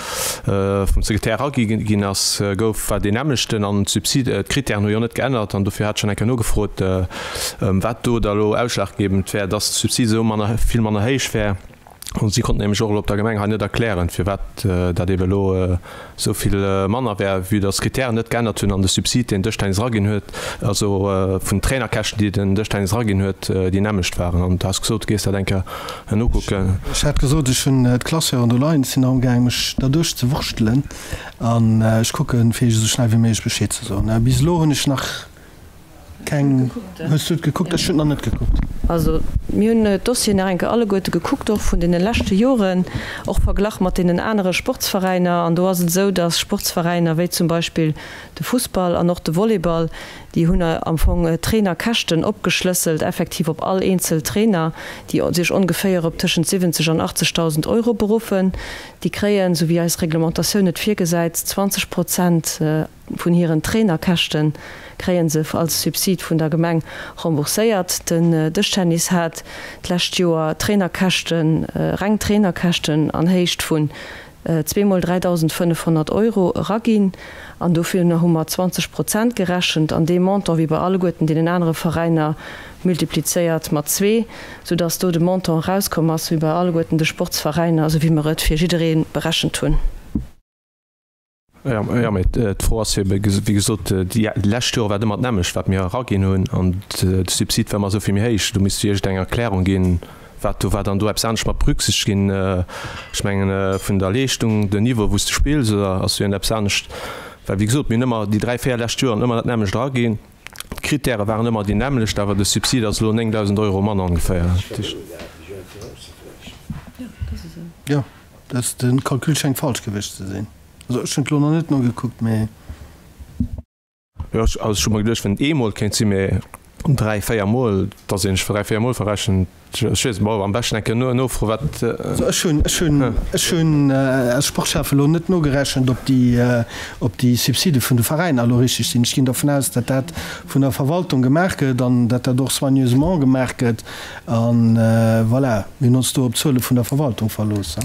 vum Sekretär eragi ginn ass, gouf, war deen nämmlechten an d'Subside, d'Kritären hu jo net geännert an dofir hat ech dann eng Kéier nogefrot, wat do da elo ausschlaggebend wär, dass de Subsid esou manner, vill manner héich wär. An si konnten nämlech och elo op der Gemeng hei net erklären, firwat dat eeben elo esou vill manner wär, vue dass d'Kritären net geännert hunn an de Subsid, deen Dëschtennis eraginn huet, also vun den Trainerkäschten, déi den Dëschtennis eraginn huet, déi nämmlecht waren. An du has gesot, du géifs dat eng Kéier nokucken. Ech hat gesot, ech hunn d'Klasseuren do leien, ech sinn amgaang, mech derduerch ze wurschtelen an ech kucken, fir iech esou schnell wéi méiglech Bescheed ze soen. Bis elo hunn ech nach Keng. Hues du et gekuckt? Ech hunn et nach net gekuckt. Also, mir hunn d'Dossieren nach eng Kéier alleguerte gekuckt, och vun deene leschte Joren, och verglach mat deenen anere Sportsveräiner. An do ass et esou, dass Sportsveräiner wéi zum Beispill de Fussball an och de Volleyball, déi hunn am Fong Trainerkäschten opgeschlësselt, effektiv op all eenzel Trainer, déi sech ongeféier op tëschent 70 an 80.000 Euro beruffen. Déi kréien, esou wéi eis Reglementatioun et virgesäit, 20 Prozent Vun hiren Trainerkäschte kréie se als Subsid vun der Gemeng rembourséiert. Den Dëschtennis hat d'lescht Joer Trainerkäschten, reng Trainerkäschten an Héicht vun zweemol 3.500 Euro eraginn. An dovunner hu mer 20 Prozent gerechent an dee Montant, wéi bei alleguerten deenen anere Veräiner, multiplizéiert mat zwee, soudass do de Montant erauskomm ass, wéi bei alleguerten de Sportsveräiner, esou wéi mer et fir jidderee berechent hunn. Jo, mee d'Fro ass jo, wéi gesot, déi lescht Jore war et ëmmer d'nämmlecht, wat mir eraginn hunn, an de Subsid war ëmmer esou vill méi héich. Do misst jo iergendeng Erklärung ginn, wat do war dann do eppes anescht mat berücksichtegt ginn. Ech mengen, vun der Leeschtung, den Niveau, wou s de spills, oder ass do iergendeppes anescht? Well, wéi gesot, mir hunn ëmmer déi dräi, véier lescht Joren ëmmer dat nämmlecht eraginn. D'Krittäre waren ëmmer déi nämmlecht, awer de Subsid ass elo 9.000 Euro manner ongeféier. Jo, de Calcul schéngt falsch gewiescht ze sinn. Also ech hunn et lo nach net nogekuckt, mee. Jo, ech, also ech hu mer geduecht, wann et eemol kéint sinn, mee 3, 4 mol, dass een sech 3, 4 mol verrechent, ech weess net, bon, am beschten eng Kéier no, nofroen, wat. Also ech hunn, ech hunn, ech hunn als Sportschäffe lo net nogerechent, ob déi, ob déi Subside vun de Veräiner elo richtig sinn. Ech ginn dervun aus, datt dat vun der Verwaltung gemaach gëtt an datt dat och soigneusement gemaach gëtt. A voilà, mir hunn ons do op d'Zuele vun der Verwaltung verlooss.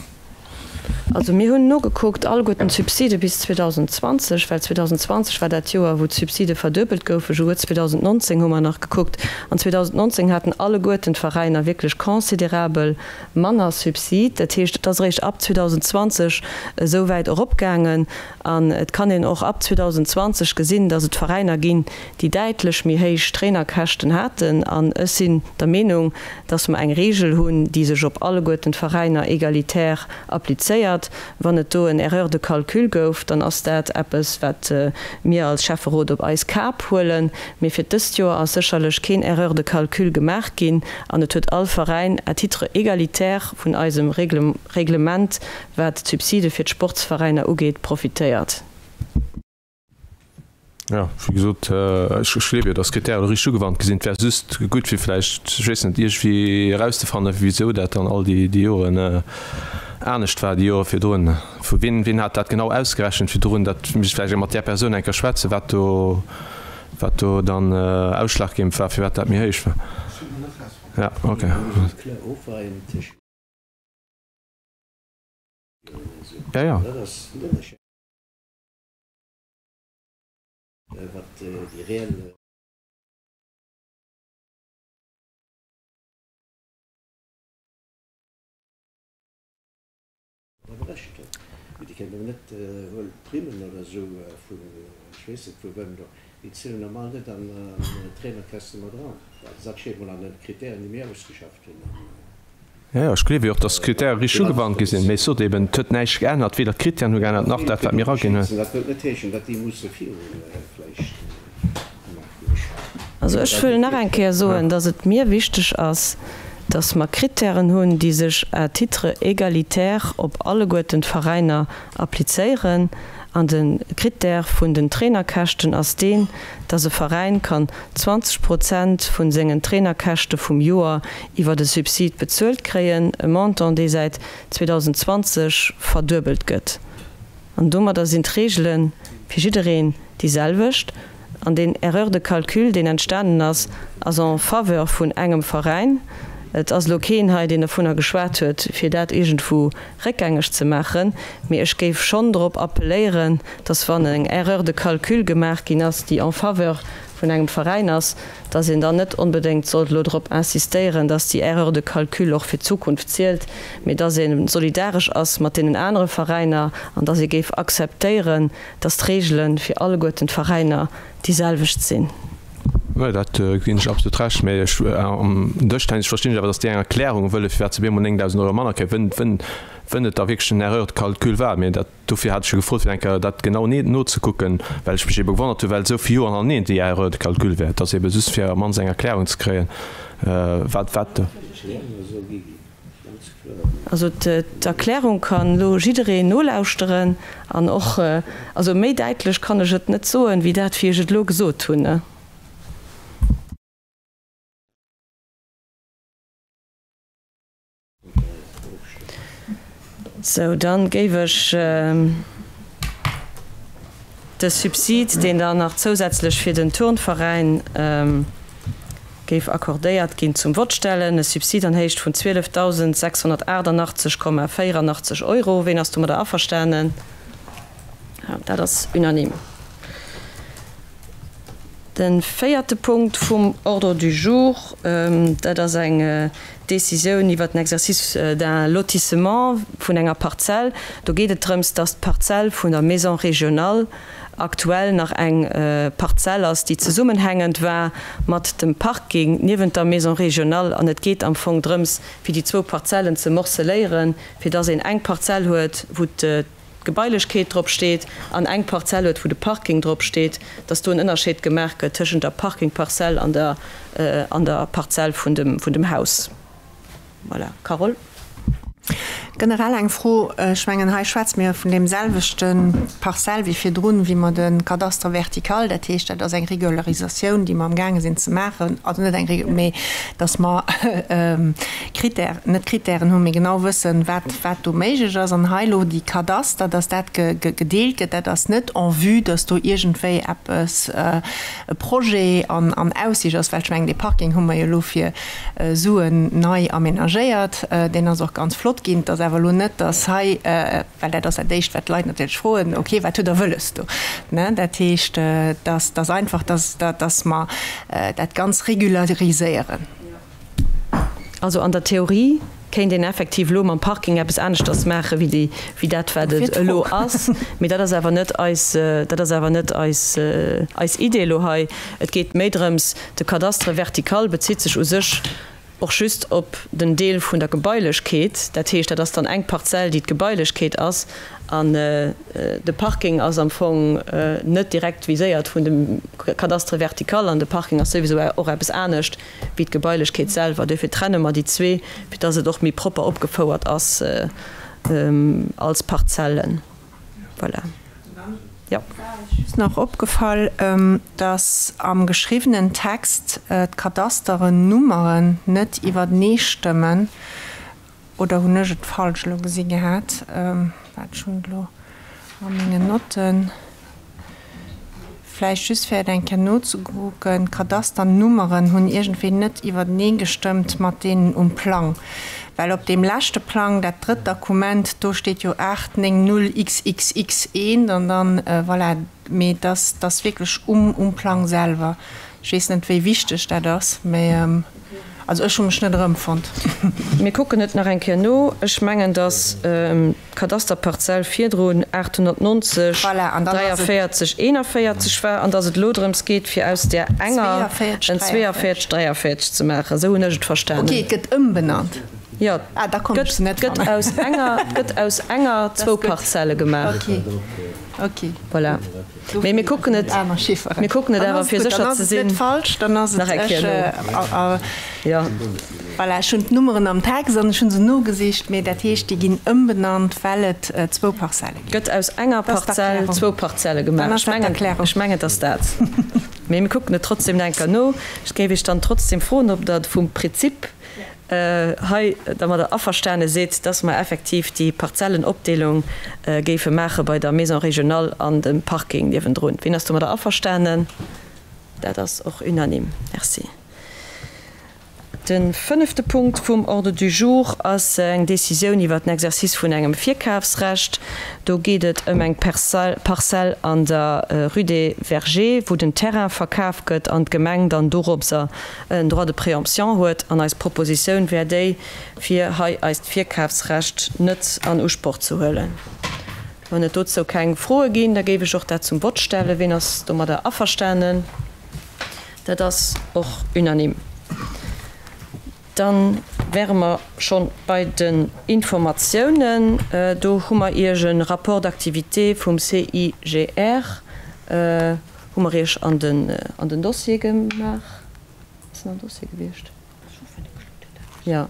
Also mir hunn nogekuckt, alleguerten d'Subside bis 2020, well 2020 war dat Joer, wou d'Subside verduebelt goufen. Esouguer 2019 hu mer nach gekuckt. An 2019 haten alleguerten d'Veräiner wierklech considerabel manner Subsid. Dat heescht, et ass eréischt ab 2020 esou wäit eropgaangen. An et kann een och ab 2020 gesinn, dass et Veräiner ginn, déi däitlech méi héich Trainerkäschten haten. An ech sinn der Meenung, dass mer eng Regel hunn, déi sech op alleguerten d'Veräiner égalité applizéiert. Wann et do en Erreur de calcul gouf, dann ass dat eppes, wat mir als Schäfferot op eis Kap huelen. Mee fir dëst Joer ass sécherlech keen Erreur de calcul gemaach ginn an et huet all Veräin à titre égalitaire vun eisem Reglement, wat d'Subside fir d'Sportsveräiner ugeet, profitéiert. Jo, wéi gesot, ech gleewe jo, datt d'Krittären elo richteg ugewannt gi sinn. Et wär just gutt, fir vläicht, ech weess net, iergendwéi erauszefannen, wisou dat dann all déi Joren anescht war, déi Jore virdrun. Vu wien, wien hat dat genau ausgerechent virdrun? Dat misst ech vläicht eng mat där Persoun eng Kéier schwätzen, wat do, wat do dann ausschlaggebend war, firwat dat méi héich war. Ja, okay. Ja, ja. Wat déi reell. Da berechent huet. Mee déi kënnen net, huel Primmen oder esou vun ech weess net vu wem do, déi zielen normal net an d'Trainerkäste mat eran. Also dat steet mol an de Kritären, déi mir ausgeschafft hunn. Jo, jo, ech gleewe jo och, datt d'Kritäre richteg ugewannt gi sinn. Mee ech sot eben, et huet näischt geännert, weder d'Kritären hu geännert, nach dat, wat mir eraginn hunn. Dat wëllt net heeschen, datt déi musse viru vläicht gemaach ginn. Also ech wëll nach eng Kéier soen, dass et mir wichteg ass, dass mer Krittären hunn, déi sech à titre égalitaire op alleguerten d'Veräiner applizéieren. An de Krittär vun den Trainerkäschten ass deen, dass e Veräin kann 20 Prozent vu sengen Trainerkäschte vum Joer iwwert e Subsid bezuelt kréien, e Montant, dee säit 2020 verduebelt gëtt. An domadder sinn d'Reegele fir jiddereen déi selwecht. An deen Erreur de calcul, deen entstanen ass, ass en faveur vun engem Veräin. Et ass elo keen hei, deen dovunner geschwat huet, fir dat iergendwou réckgängeg ze maachen. Mee ech géif schonn drop appelléieren, dass, wann eng Erreur de calcul gemaach ginn ass, déi en faveur vun engem Veräin ass, dass een dann net onbedéngt sollt elo drop insistéieren, dass déi Erreur de calcul och fir d'Zukunft zielt, mee dass ee solidaresch ass mat deenen anere Veräiner an dass ee géif akzeptéieren, dass d'Regele fir alleguerten d'Veräiner déi selwecht sinn. Jo, dat ginn ech absolut Recht. Mä ech, am Dëschtennis verstinn ech awer, dass déi eng Erklärung wëlle firwat se bemol 9.000 Euro manner kréien, wën, wën et da wierklech en Erreur de calcul war. Mä dat, dofir hat ech jo gefrot, fir eng Kéier dat genau nozekucken, well ech mech ebe gewonnert hunn, well esou vill Joer hannereen déi Erreur de calcul war. Et ass ebe just fir am mannst eng Erklärung ze kréien, wat, wat do. Also d'Erklärung kann elo jiddereen nolauschteren an och, also méi däitlech kann ech et net soen, wéi dat wéi ech et elo gesot hunn. Sou, dann géif ech de Subsid, deen dann nach zousätzlech fir den Turnveräin géif accordéiert ginn, zum Vott stellen. E Subsid an Héicht vun 12.688,84 Euro. Ween ass domadder averstanen? Dat ass unanime. De véierte Punkt vum Ordre du jour, dat ass eng Décisioun iwwert den Exercice d'un lotissement vun enger Parzell. Do geet et drëms, dass d'Parzell vun der Maison régionale aktuell nach eng Parzell ass, déi zesummenhängend war mat dem Parking niewent der Maison régionale. An et geet am Fong drëms, fir déi zwou Parzellen ze morceléieren, fir dass een eng Parzell huet, wou d'Gebailechkeet drop steet an eng Parzell huet, wou de Parking drop steet, dass do en Ënnerscheed gemaach gëtt tëschent der Parkingparzell an der an der Parzell vun dem vun dem Haus. Voilà. Carole? Generell eng Fro, Ech mengen, hei schwätze mir vun deem selwechte Parzell wéi virdrun, wéi mer de Cadastre vertical, dat heescht, dat ass eng Regularisatioun, déi mer amgaange sinn ze maachen, also net eng, mee dass mer Critère, net Critèren hunn, mee genau wëssen, wat, wat do méiglech ass. An hei elo déi Kadaster, dass dat gedeelt gëtt, dat ass net en vue, dass do iergendwéi eppes, e Projet an, an Aussicht ass. Well ech mengen, dee Parking hu mer jo elo fir Suen nei aménagéiert, deen ass och ganz flott ginn. Et ass awer elo net, dass hei, well dat ass dat Éischt, wat d'Leit natierlech froen, Okay, wat hutt Der wëlles do? Ne, dat heescht, dass, dass einfach, dass, dass mer dat ganz regulariséieren. Also an der Theorie kéint een effektiv elo mam Parking eppes aneschters maache wéi déi, wéi dat wat et elo ass. Mee dat ass awer net eis, dat ass awer net eis, eis Idee elo hei. Et geet méi drëms, de Cadastre vertical bezitt sech u sech och just op den Deel vun der Gebailechkeet. Dat heescht, dat ass dann eng Parzell, déi d'Gebailechkeet ass. An de Parking ass am Fong net direkt viséiert vun dem Cadastre vertical an de Parking ass souwisou och eppes anescht wéi d'Gebailechkeet selwer. Duerfir trenne mer déi zwee, fir dass et och méi propper opgefouert ass als Parzellen. Voilà. Jo. Just nach opgefall, dass am geschriwwenen Text d'Kadasterennummeren net iwwertenee stëmmen. Oder hunn ech et falsch elo gesi gehat? Waart, ech hunn et elo a mengen Notten. Vläicht just fir et eng Kéier nozekucken, D'Kadasternummeren hunn iergendwéi net iwwertenee gestëmmt mat deenen um Plang. Well op deem leschte Plang, dat drëtt Dokument, do steet jo 8 9 0 xxx 1 an dann, voilà, mee et ass wierklech um Plang selwer. Ech weess net, wéi wichteg dat ass, mä also ech hu mech net erëmfonnt. Mir kucken et nach eng Kéier no. Ech mengen, datt d'Kadasterparzell virdrun 890 43 41 war an datt et elo drëms geet, fir aus där enger en 42 43 ze maachen. Esou hunn ech et verstanen. Ok, et gëtt ëmbenannt. Jo, gëtt aus enger, gëtt aus enger zwou Parzelle gemaach. Voilà. Mee mir kucken et, mir kucken et awer fir sécher ze sinn nach eng Kéier no. Jo. Voilà, ech hunn d'Nummeren am Text an ech hu se nogesicht, mee dat heescht, déi ginn ëmbenannt, well et zwou Parzelle ginn. Gëtt aus enger Parzell zwou Parzelle gemaach. Ech mengen, ech mengen, et ass dat. Mee mir kucken et trotzdem nach eng Kéier no. Ech géif Iech dann trotzdem froen, ob Der vum Prinzip hei dermadder averstane sidd, dass mer effektiv déi Parzellenopdeelung géife maache bei der Maison régionale an dem Parking niewendrun. Wien ass domadder averstanen? Dat ass och unanime. Merci. De fënnefte Punkt vum Ordre du jour ass eng Décisioun iwwert den Exercice vun engem Virkafsrecht. Do geet et ëm eng Parzell an der Rue des Vergers, wou den Terrain verkaf gëtt an d'Gemeng dann doropser en Droit de préemption huet. An eis Propositioun wär déi, fir hei eist Virkafsrecht net an Usproch ze huelen. Wann et dozou keng Froe ginn, da géif ech och dat zum Vott stellen. Ween ass domadder averstanen? Dat ass och unanime. Da wäre mer scho bei den Informatiounen. Do hu mer Iech e Rapport d'activité vum CIGR hu mer Iech an den Dossier gemaach. Ass en am Dossier gewiescht? Jo.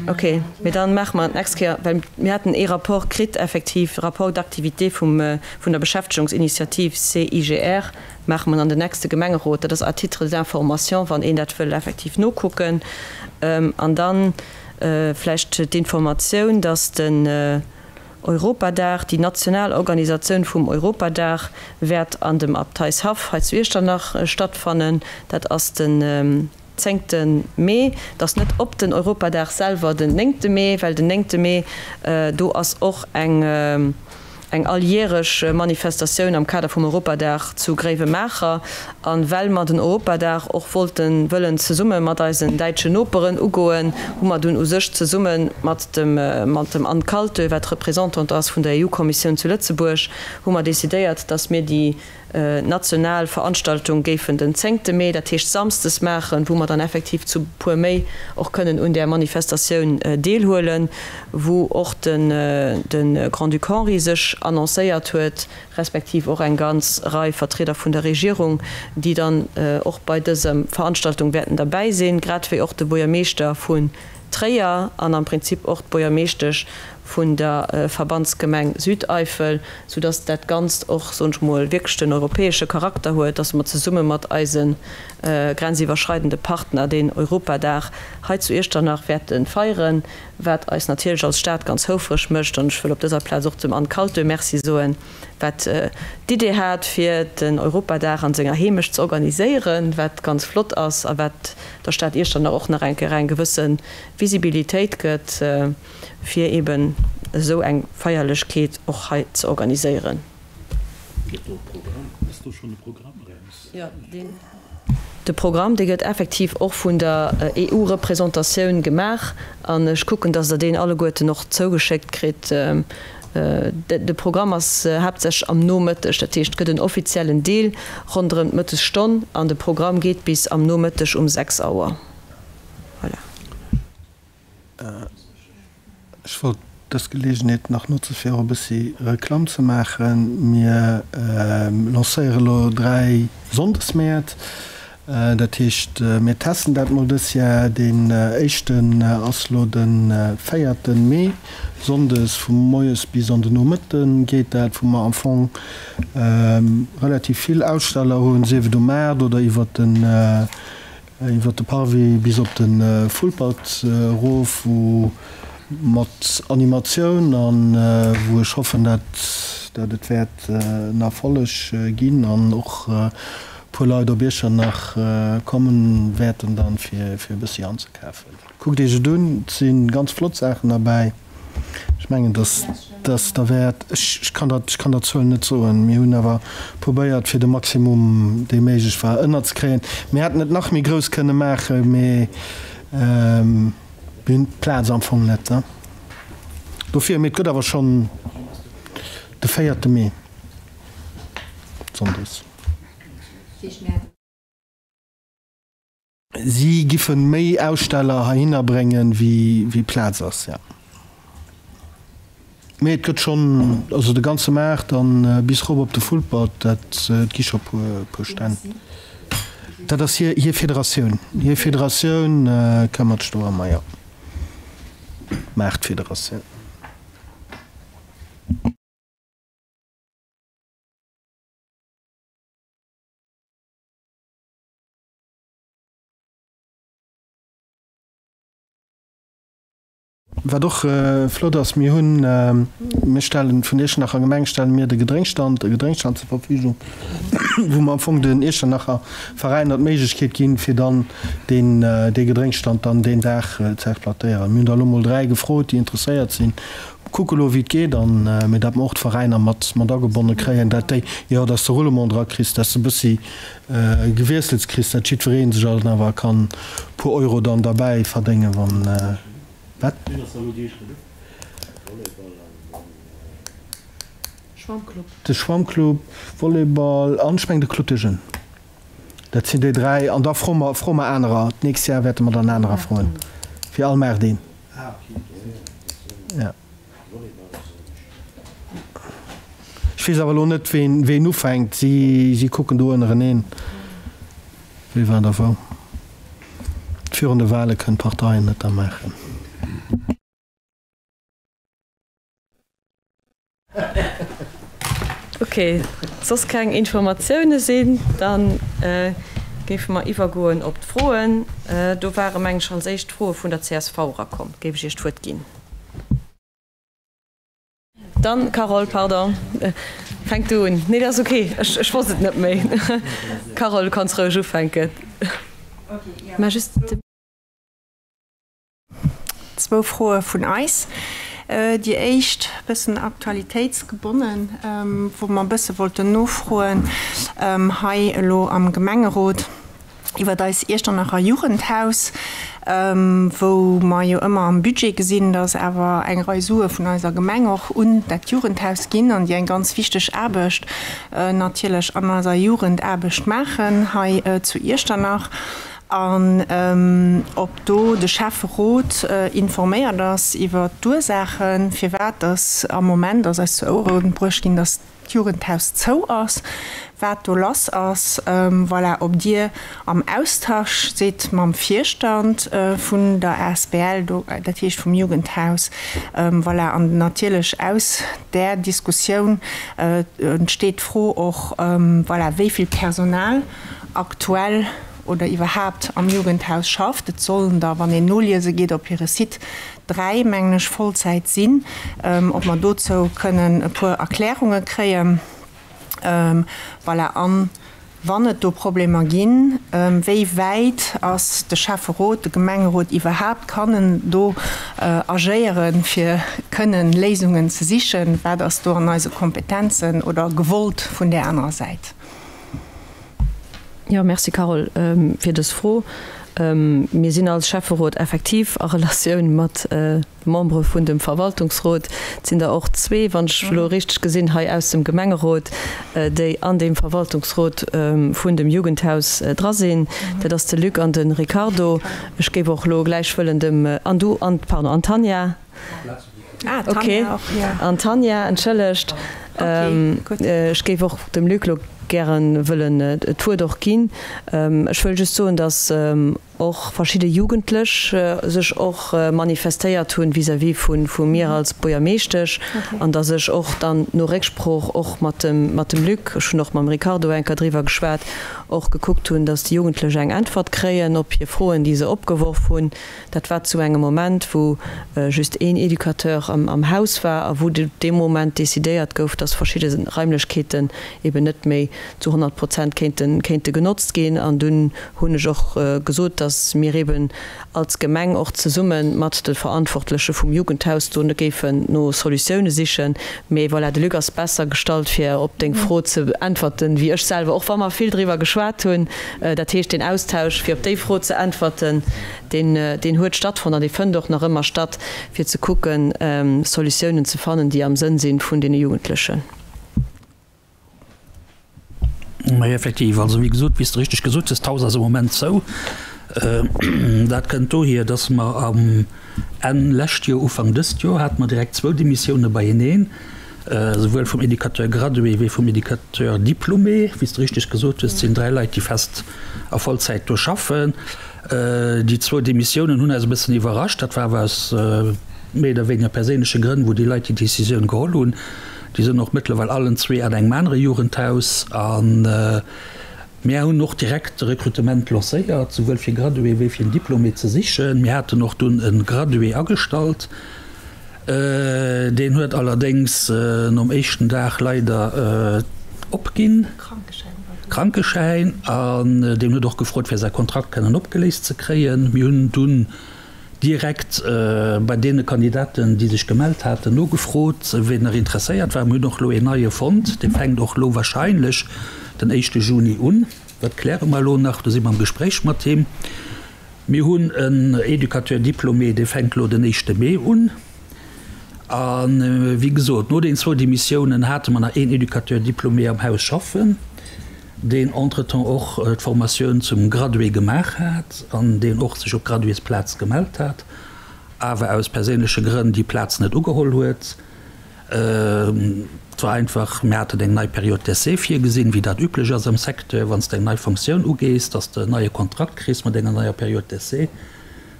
Ok, mee dann maache mer d'nächst Kéier, well mir haten ee Rapport kritt, effektiv, Rapport d'activité vum, vun der Beschäftegungsinitiativ CIGR, maache mer an den nächste Gemengerot. Dat ass à titre d'information, wann een dat wëll effektiv nokucken. An dann vläicht d'Informatioun, dass den Europadag, déi national Organisatioun vum Europadag, wäert an dem Abteishaff hei zu Iechternach stattfannen. Dat ass den zéngte Mee. Et ass net op den Europadag selwer, den néngte Mee, well den néngte Mee, do ass och eng eng alljäreg Manifestatioun am Kader vum Europadag zu Gréiwemaacher. A well mer den Europadag och wollten, wëllen zesumme mat eisen däitschen Noperen ugoen, hu mer dunn u sech zesumme mat dem, mat dem Anne Kaltö, wat Représentante ass vun der EU-Kommissioun zu Lëtzebuerg, hu mer decidéiert, dass mir déi national Veranstaltung géifen den zéngte Mee, dat heescht samsdes maachen, wou mer dann effektiv zu puer méi och kënnen un där Manifestatioun deelhuelen, wou och de Grand-Duc Henri sech annoncéiert huet, respektiv och eng ganz Rei Vertrieder vun der Regierung, déi dann och bei dëser Veranstaltung wäerten derbäi sinn, grad wéi och de Buergermeeschter vun Tréier an am Prinzip och d'Buergermeeschtesch vun der Verbandsgemeng Südeifel, soudass dat Ganzt och, soen ech mol, wierklech den europäesche Charakter huet, dass mer zesumme mat eise grenziwwerschreidende Partner deen Europadag hei zu Iechternach wäerte feieren, wat eis natierlech als Stad ganz houfreg mécht. An ech wëll op dëser Plaz och dem Anne Kaltö Merci soen, wat d'Idee hat, fir den Europadag an senger Heemecht ze organiséieren, wat ganz flott ass a wat der Stad Iechternach och nach eng Kéier eng gewësse Visibilitéit gëtt, fir eben esou eng Feierlechkeet och hei ze organiséieren. Gëtt do e Programm? Ass do schonn e Programm eraus? Jo, deen. De Programm, dee gëtt effektiv och vun der EU-Représentatioun gemaach an ech kucken, dass Der deen alleguerten och zougeschéckt kritt. De Programm ass haaptsächlech am Nomëtteg, dat heescht, et gëtt en offiziellen Deel ronderëm d'Mëttesstonn an de Programm geet bis am Nomëtteg um 6 Auer. Voilà. Ech wollt dës Geleegenheet nach notze fir och e bëssi Reklamm ze maachen. Mir lancéiere lo 3 Sonndesmäert. Dat heescht, mir testen dat mol dës Jar. Deen éischten ass lo de véierte Mee, sonndes vu moies bis an de Nomëtte geet dat, wou mer am Fong relativ vill Aussteller hunn, sief et um Maart oder iwwert den Iwwer de Parvis bis op de Vulpert erof, wou mat Animatioun an wou ech hoffen, dat dat et wäert en Erfolleg ginn an och e puer Leit op Iechternach kommen wäerten dann fir e bëssi anzekafen. Kuckt iech et un, et si ganz flott Saachen derbäi. Ech mengen, dass dass derwäert. Ech kann der, ech kann der d'Zuel net soen. Mir hunn awer probéiert, fir de Maximum, dee méiglech war, ënnerzekréien. Mir hätten et nach méi grouss kënne maachen, mee mir hunn d'Plaz am Fong net dofir. Mee et gëtt awer schonn de véierte Mee, sonndes. Si giffe méi Aussteller heihinner bréngen, wéi Plaz ass, jo. Mee et gëtt schonn, also de ganze Maart an bis rop op de Vulpert, dat, et gi scho puer, puer Stänn. Dat ass hir, hir Federatioun. Hir Federatioun këmmert sech do ëmmer, jo. Maartfederatioun. Wat och flott ass, mir hunn, mir stellen, vun der Iechternacher Gemeng stelle mir de Gedrénkstand, e Gedrénkstand zur Verfügung, wou mer am Fong den Iechternacher Veräiner d'Méiglechkeet ginn, fir dann deen, dee Gedrénkstand dann deen Dag ze exploitéieren. Mir hunn der elo mol 3 gefrot, déi interesséiert sinn. Kucke elo, wéi et geet an, mee dat mer och d'Veräiner mat, mat agebonne kréien, dat déi, jo, dass de Roulement dra kriss, dass de e bëssi Gewiessels kriss, dat jiddweree sech alt awer kann puer Euro dann derbäi verdéngen, wann, wat? De Schwammclub, Volleyball an ech mengen de Club des Jeunes. Dat sinn déi 3. An da froe mer, froe mer anerer. D'nächst Jar wäerte mer dann anerer froen, fir all Maart een. Ja. Ech weess awer elo net, ween, ween ufänkt. Si, si kucken do ënnereneen, wee wat a wou. Virun de Wale kënnen d'Parteien net da maachen. Ok, soss keng Informatioune sinn, da géife mer iwwergoen op d'Froen. Do ware meng ech als éischt d'Froe vun der csv erakomm. Géif ech Iech d'Wuert ginn. Dann, Carole, pardon, fänk du un. Nee, dat ass ok, ech wosst et net méi. Carole, du kanns roueg ufänken. Mä just de. Zwou Froe vun eis. Déi éischt, e bëssen aktualitéitsgebonnen, wou mer e bësse wollten nofroen hei elo am Gemengerot iwwert eis Iechternacher Jugendhaus, wou mer jo ëmmer am Budget gesinn, dass awer eng Rei Sue vun eiser Gemeng och un dat Jugendhaus ginn an déi eng ganz wichteg Aarbecht natierlech an eiser Jugendaarbecht maachen hei zu Iechternach. An ob do de Schäfferot informéiert ass iwwert d'Ursaachen, firwat dass am Moment, ass eis zu Ouere bruecht ginn, dass d'Jugendhaus zou ass, wat do lass ass. Voilà, ob Dir am Austausch sidd mam Virstand vun der asbl do, dat heescht vum Jugendhaus. Voilà, an natierlech aus där Diskussioun entsteet d'Fro och, voilà, wéi vill Personal aktuell oder iwwerhaapt am Jugendhaus schafft. Et sollen der, wann een noliese geet op hire Site, 3, mengen ech, Vollzäit sinn. Ob mer dozou kënnen e puer Erklärunge kréien. Voilà. An wann et do Problemer ginn, wéi wäit ass de Schäfferot, de Gemengerot iwwerhaapt, kann en do agéieren, fir kënnen Léisungen ze sichen? Wat ass do an eise Kompetenzen oder gewollt vun där anerer Säit? Jo, merci Carole fir dës Fro. Mir sinn als Schäfferot effektiv a Relatioun mat Membere vun dem Verwaltungsrot. Et sinn der och zwee, wann ech elo richteg gesinn, hei aus dem Gemengerot, déi an deem Verwaltungsrot vun dem Jugendhaus dra sinn. Dat ass de Luc an de Ricardo. Ech géif och elo gläich wëllen dem, an du, an, pardon, an d'Tanja. Ah, Ok, d'Tanja och, jo. An d'Tanja, entschëllegt. Ok, gutt. Ech géif och dem Luc elo gären wëllen d'Wuert och ginn. Ech wëll just soen, dass och verschidde Jugendlech sech och manifestéiert hunn vis-à-vis vu vu mir als Buergermeeschtesch an dass ech och dann no Récksprooch och mat dem mat dem Luc, ech hunn och mam Ricardo eng Kéier driwwer geschwat, och gekuckt hunn, dass déi Jugendlech eng Äntwert kréien op hir Froen, déi se opgeworf hunn. Dat war zu engem Moment, wou just een Educateur am Haus war a wou dee Moment decidéiert gouf, dass verschidde Raimlechkeeten eben net méi zu 100 Prozent kéinte genotzt ginn. An dunn hunn ech och gesot, dass mir eben als Gemeng och zesumme mat de Verantwortleche vum Jugendhaus do géifen no Solutioune sichen. Mee voilà, de Luc ass besser gestallt, fir op deng Fro ze äntwerten, wéi ech selwer, och wa mer vill driwwer geschwat hunn. Dat heescht, deen Austausch, fir op déi Fro ze äntwerten, deen, deen huet stattfonnt an dee fënnt och nach ëmmer statt, fir ze kucken, Solutiounen ze fannen, déi am Sënn si vun deene Jugendlechen. Mä effektiv, also wéi gesot, wéi s de richteg gesot hues, d'Haus ass am Moment zou. Dat kënnt dohier, dass mer am Enn lescht Joer, Ufank dëst Joer hate mer direkt zwou Demissioune beieneen, souwuel vum Éducateur gradué wéi vum Éducateur diplômé. Wéi s de richteg gesot hues, et sinn 3 Leit, déi fest a Vollzäit do schaffen. Déi zwou Demissiounen hunn eis e bëssen iwwerrascht. Dat war awer aus méi oder wéineger perséinleche Grënn, wou déi Leit déi Decisioun geholl hunn. Déi sinn och mëttlerweil allen zwee an engem anere Jugendhaus. A mir hunn och direkt de Rekrutement lancéiert, souwuel fir Gradué wéi fir en Diplômé ze sichen. Mir haten och dunn e Gradué agestallt. Deen huet allerdéngs nom éischten Dag leider opginn, Krankeschäin, an deen huet och gefrot, fir säi Kontrakt kënnen opgeléist ze kréien. Mir hunn dunn direkt bei deene Kandidaten, déi sech gemellt haten, nogefrot, wien nach interesséiert war. Mir hunn och elo een neie fonnt, dee fänkt och elo warscheinlech den éischte Juni un. Dat kläre mer elo nach, do si mer am Gespréich mat him. Mir hunn en Éducateur diplômé, dee fänkt elo den éischte Mee un. A wéi gesot, no den zwou Demissiounen hate mer nach een Éducateur diplômé am Haus schaffen, deen entretemps och d'Formatioun zum Gradué gemaach hat an deen och sech op d'Graduésplaz gemellt hat, awer aus perséinleche Grënn déi Plaz net ugeholl huet. Et war einfach, mir haten eng nei Période d'essai virgesinn, wéi dat üblech ass am Secteur, wann s de eng nei Fonctioun ugees, dass de en neie Kontrakt kriss mat enger neier Période d'essai.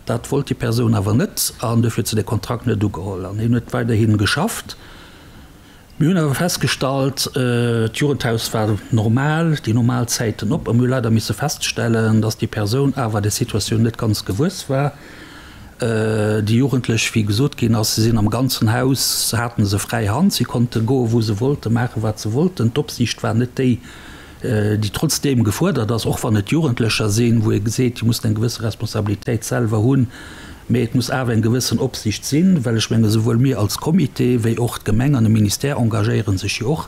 Dat wollt déi Persoun awer net an dofir huet se de Kontrakt net ugeholl an hien huet weiderhi geschafft. Mir hunn awer festgestallt, d'Jugendhaus war normal, déi normal Zäiten op a mir hu leider misse feststellen, dass déi Persoun awer der Situatioun net ganz gewuess war. Déi Jugendlech, wéi gesot ginn ass, se sinn am ganzen Haus, haten se fräi Hand, si konnte goen, wou se wollten, maachen, wat se wollten. D'Opsiicht war net déi, déi trotzdeem gefuerdert ass, och wann et Jugendlecher sinn, wou ee geseet, déi mussen eng gewësse Responsabilitéit selwer hunn, mee et muss awer eng gewëssen Opsiicht sinn, well ech menge souwuel mir als Comité wéi och d'Gemeng an de Ministère engagéiere sech jo och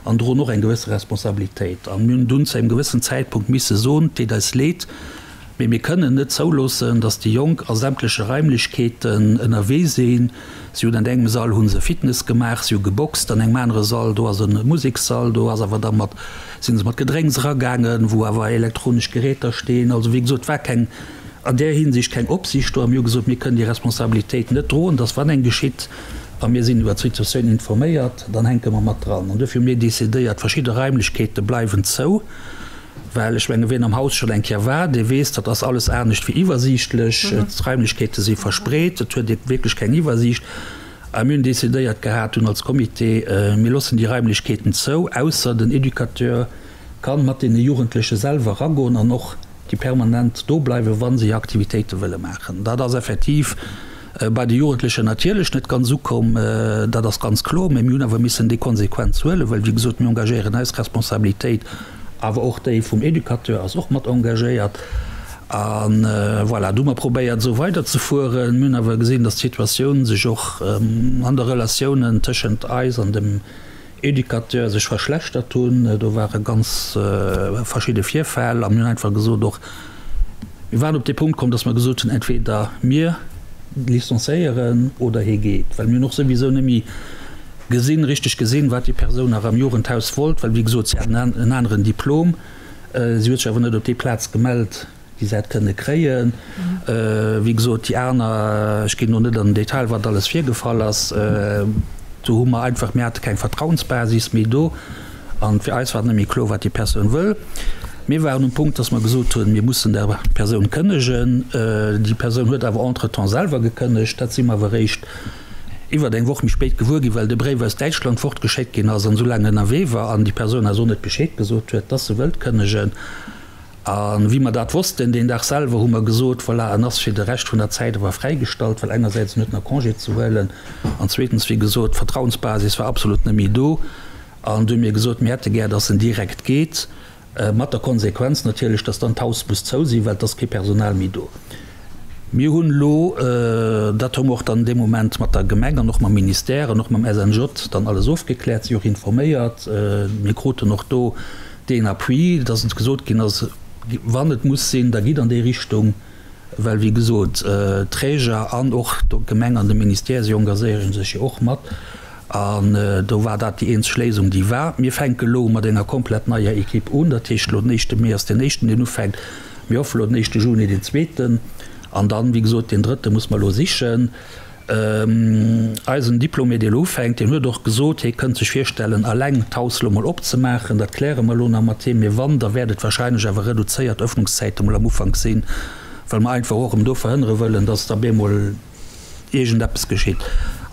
an droen och eng gewësse Responsabilitéit. A mir hunn dunn zu engem gewëssen Zäitpunkt misse soen, et deet eis leed, Mee mir kënnen net zouloossen, dass déi Jonk a sämtleche Raimlechkeeten ënnerwee sinn. Si hunn an engem Sall hu se Fitness gemaach, si hu geboxt, an engem anere Sall, do ass e Musekssall, do ass awer da mat, si se mat Gedrénks eragaangen, wou awer elektronesch Geräter stinn. Also wéi gesot, et war keng, an där Hinsicht keng Opsicht do. A mir hu gesot, mir kënnen déi Responsabilitéit net droen, dass wann eng geschitt a mir sinn iwwer d'Situatioun informéiert, dann hänke mer mat dran. An duerfir hu mir decidéiert, verschidde Raimlechkeete bleiwen zou. Well ech menge wien am Haus schonn eng Kéier war, dee weess, dat ass alles anescht wéi iwwersiichtlech. D'Raimlechkeete si verspreet, et huet ee wierklech keng Iwwersiicht. A mir hunn decidéiert gehat dunn als Comité, mir loossen déi Raimlechkeeten zou, ausser den Educateur ka mat deene Jugendleche selwer eragoen an och déi permanent do bleiwen, wa se hir Aktivitéite wëlle maachen. Dat ass effektiv bei de Jugendlechen natierlech net ganz ukomm, dat ass ganz kloer. Mä mir hunn awer missen déi Konsequenz huelen, well wéi gesot, mir engagéieren eis Responsabilitéit Awer och déi vum Educateur ass och mat engagéiert. A voilà, du hu mer probéiert esou weiderzefueren. Mir hunn awer gesinn, datt d'Situatioun sech och an de Relatiounen tëschent eis an dem Educateur sech verschlechtert hunn. Do ware ganz verschidde Virfäll a mir hunn einfach gesot och, mir waren op dee Punkt komm, datt mer gesot hunn, entweder mir licenciéieren oder hie geet, well mir hunn och souwisou net méi Gesinn, richteg gesinn, wat déi Persoun nach am Jugendhaus wollt, well wéi gesot, si hat en aneren Diplom, si huet sech awer net op déi Plaz gemellt, déi se hätt kënne kréien. Wéi gesot, déi aner, ech ginn elo net an den Detail, wat alles virgefall ass, do hu mer einfach, mir hate keng Vertrauensbasis méi do an fir eis war et net méi kloer, wat déi Persoun wëll. Mir waren um Punkt, dass mer gesot hunn, mir mussen der Persoun kënnegen. Déi Persoun huet awer entretemps selwer gekënnegt, dat si mer awer eréischt iwwert eng Woch méi spéit gewuer ginn, well de Bréif aus Däitschland fortgeschéckt ginn ass an esou laang ënnerwee war an déi Persoun eis och net Bescheed gesot huet, dass se wëllt kënnegen. A wéi mer dat wossten, deen Dag selwer, hu mer gesot, voilà, en ass fir de Rescht vun der Zäit awer fräigestallt, well engersäits en huet nach Congé ze huelen an zweetens, wéi gesot, d'Vertrauensbasis war absolut net méi do. An du hu mir gesot, mir hätte gär, dass en direkt geet. Mat der Konsequenz natierlech, dass dann d'Haus muss zou sinn, well et ass kee Personal méi do. Mir hunn elo, dat hu mer och dann dee Moment mat der Gemeng an och mam Ministère an och mam SNJ dann alles ofgekläert, si och informéiert. Mir kruten och do deen Appui, dass ons gesot ginn ass, wann et muss sinn, da gitt an déi Richtung, well wéi gesot, d'Träger an och d'Gemeng an de Ministère, si engaséiere sech jo och mat. An do war dat déi eenzeg Léisung, déi war. Mir fänke lo mat enger komplett neier Ekipp un. Dat heescht elo den éischte Mee ass deen éischten, deen ufänkt. Mir hoffe elo den éischte Juni, deen zweeten an dann, wéi gesot, deen drëtte muss mer elo sichen. Eisen Diplomé, dee elo ufänkt, deen huet och gesot, hie kënnt sech virstellen, eleng d'Haus elo mol opzemaachen. Dat kläre mer elo nach mat him. Mee wann, da wäert et wahrscheinlech awer reduzéiert Öffnungszäite mol am Ufank sinn, well mer einfach och erëm do verhënnere wëllen, dass da bemol iergendeppes geschitt.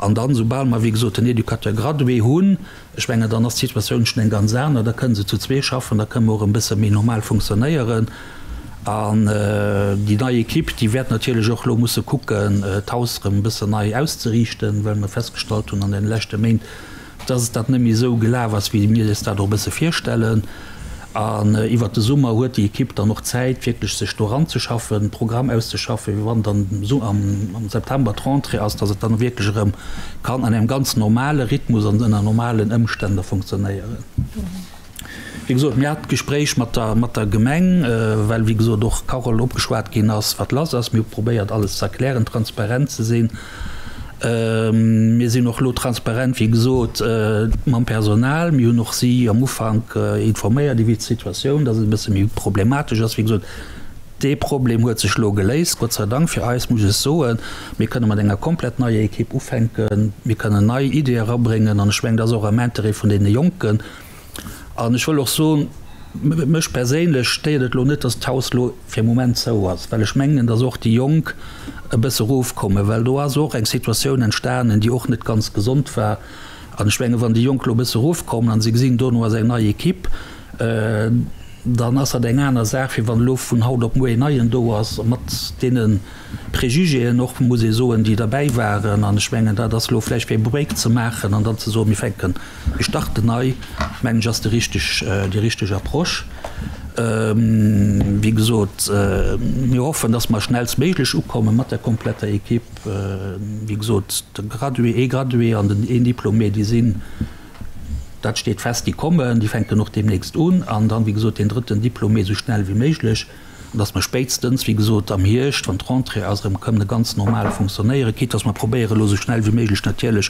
An dann, soubal mer, wéi gesot, den Éducateur gradué hunn, ech mengen, dann ass d'Situatioun schonn eng ganz aner, da kënne se zu zwee schaffen, da kënne mer och e bësse méi normal funktionéieren. An déi nei Equipe, déi wäert natierlech och elo musse kucken, d'Haus erëm e bëssen nei auszeriichten, well mer festgestallt hunn an deene leschte Méint, dass et dat net méi esou gelaf ass, wéi mir eis dat och e bësse virstellen. An iwwert de Summer huet déi Equipe dann och Zäit, wierklech sech do eranzeschaffen, Programm auszeschaffen, wéi wann dann am September d'Rentrée ass, dass et dann wierklech erëm kann an engem ganz normale Rhythmus an ënner normalen Ëmstänn da funktionéieren. Wéi gesot, mir haten d'Gespréich mat der, mat der Gemeng, well wéi gesot och Carole opgeschwat ginn ass, wat lass ass. Mir hu probéiert alles ze erklären, transparent ze sinn. Mir sinn och elo transparent, wéi gesot, mam Personal. Mir hunn och si am Ufank informéiert iwwert d'Situatioun, dass et e bësse méi problematesch ass. Wéi gesot, dee Problem huet sech elo geléist, Gott sei Dank fir eis, muss ech soen. Mir kënne mat enger komplett neier Ekipp ufänken. Mir kënnen nei Ideeë erabréngen an ech mengen, dat ass och am Interêt vun deene Jonken. An ech wëll och soen, mech perséinlech stéiert et elo net, dass d'Haus elo fir e Moment zou ass, well ech mengen, dass och déi Jonk e bësse erofkommen, well do ass och eng Situatioun entstanen, déi och net ganz gesond war. An ech mengen, wann déi Jonk elo e bësse erofkommen a se gesinn, dono ass eng nei Ekipp, dann ass dat eng aner Saach, wéi wann elo vun haut op muer een Neien do ass mat deene Prejugéen och, muss ee soen, déi derbäi waren. An ech mengen, dat ass elo vläicht fir e Break ze maachen an dann ze soen, mir fänken, mir starten nei, mengen ech, ass déi richteg, déi richteg Approche. Wéi gesot, mir hoffen, dass mer schnellstméiglech ukomme mat der kompletter Ekipp. Wéi gesot, de Gradué, ee Gradué an den een Diplômé, déi sinn, dat steet fest, déi kommen, déi fänken och deemnächst un. An dann, wéi gesot, deen drëtten Diplômé esou schnell wéi méiglech. An dass mer spéitstens, wéi gesot, am Hierscht, wann d'Rentrée ass, erëm kënne ganz normal funktionéieren, quitte dass mer probéieren elo esou schnell wéi méiglech natierlech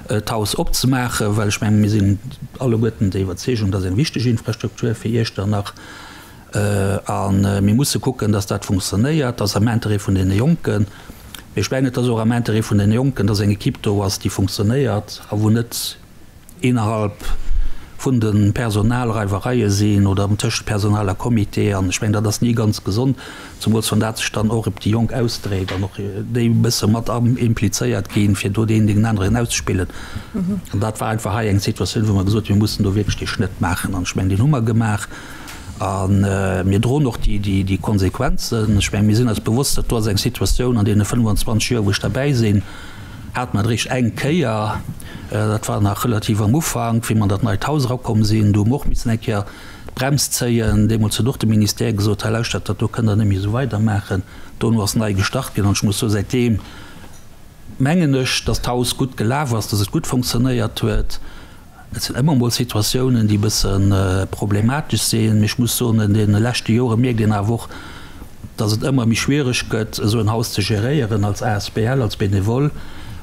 d'Haus opzemaachen, well ech mengen, mir sinn alleguerten der Iwwerzeegung, dat ass eng wichteg Infrastruktur fir Iechternach a mir musse kucken, dass dat funktionéiert. Dat ass am Interêt vun deene Jonken. Mee ech mengen, et ass och am Interêt vun deene Jonken, dass eng Equipe do ass, déi funktionéiert a wou net, innerhalb vun de Personal Reiwereie sinn oder tëscht Personal a Comité an ech mengen dat ass ni ganz gesond, zemools wann dat sech dann och op déi Jonk ausdréit an och déi e bësse mat implizéiert ginn, fir do deen deen aneren auszespillen. An dat war einfach hei eng Situatioun, wou mer gesot hunn, mir mussen do wierklech dee Schnëtt maachen an ech mengen deen hu mer gemaach a mir droen och déi Konsequenzen. Ech mengen mir sinn eis bewosst, dat do ass eng Situatioun an deene 25 Joer wou ech derbäi sinn, Hat mer et eréischt eng Kéier, dat war nach relativ am Ufank, wéi mer an dat neit Haus erakomm sinn, do hu mer och missen eng Kéier d'Brems zéien. Deemools huet och de Ministère gesot, Hei lauschtert, dat do kënnt Der net méi esou weidermaachen. Dono ass nei gestart ginn an ech muss soen, säitdeem mengen ech, dass d'Haus gutt gelaf ass, dass et gutt funktionéiert huet. Et sinn ëmmer mol Situatiounen, déi e bësse problematesch sinn. Mee ech muss soen, an deene leschte Jore mierkt een awer och, dass et ëmmer méi schwiereg gëtt, esou en Haus ze geréieren als asbl, als Benevole.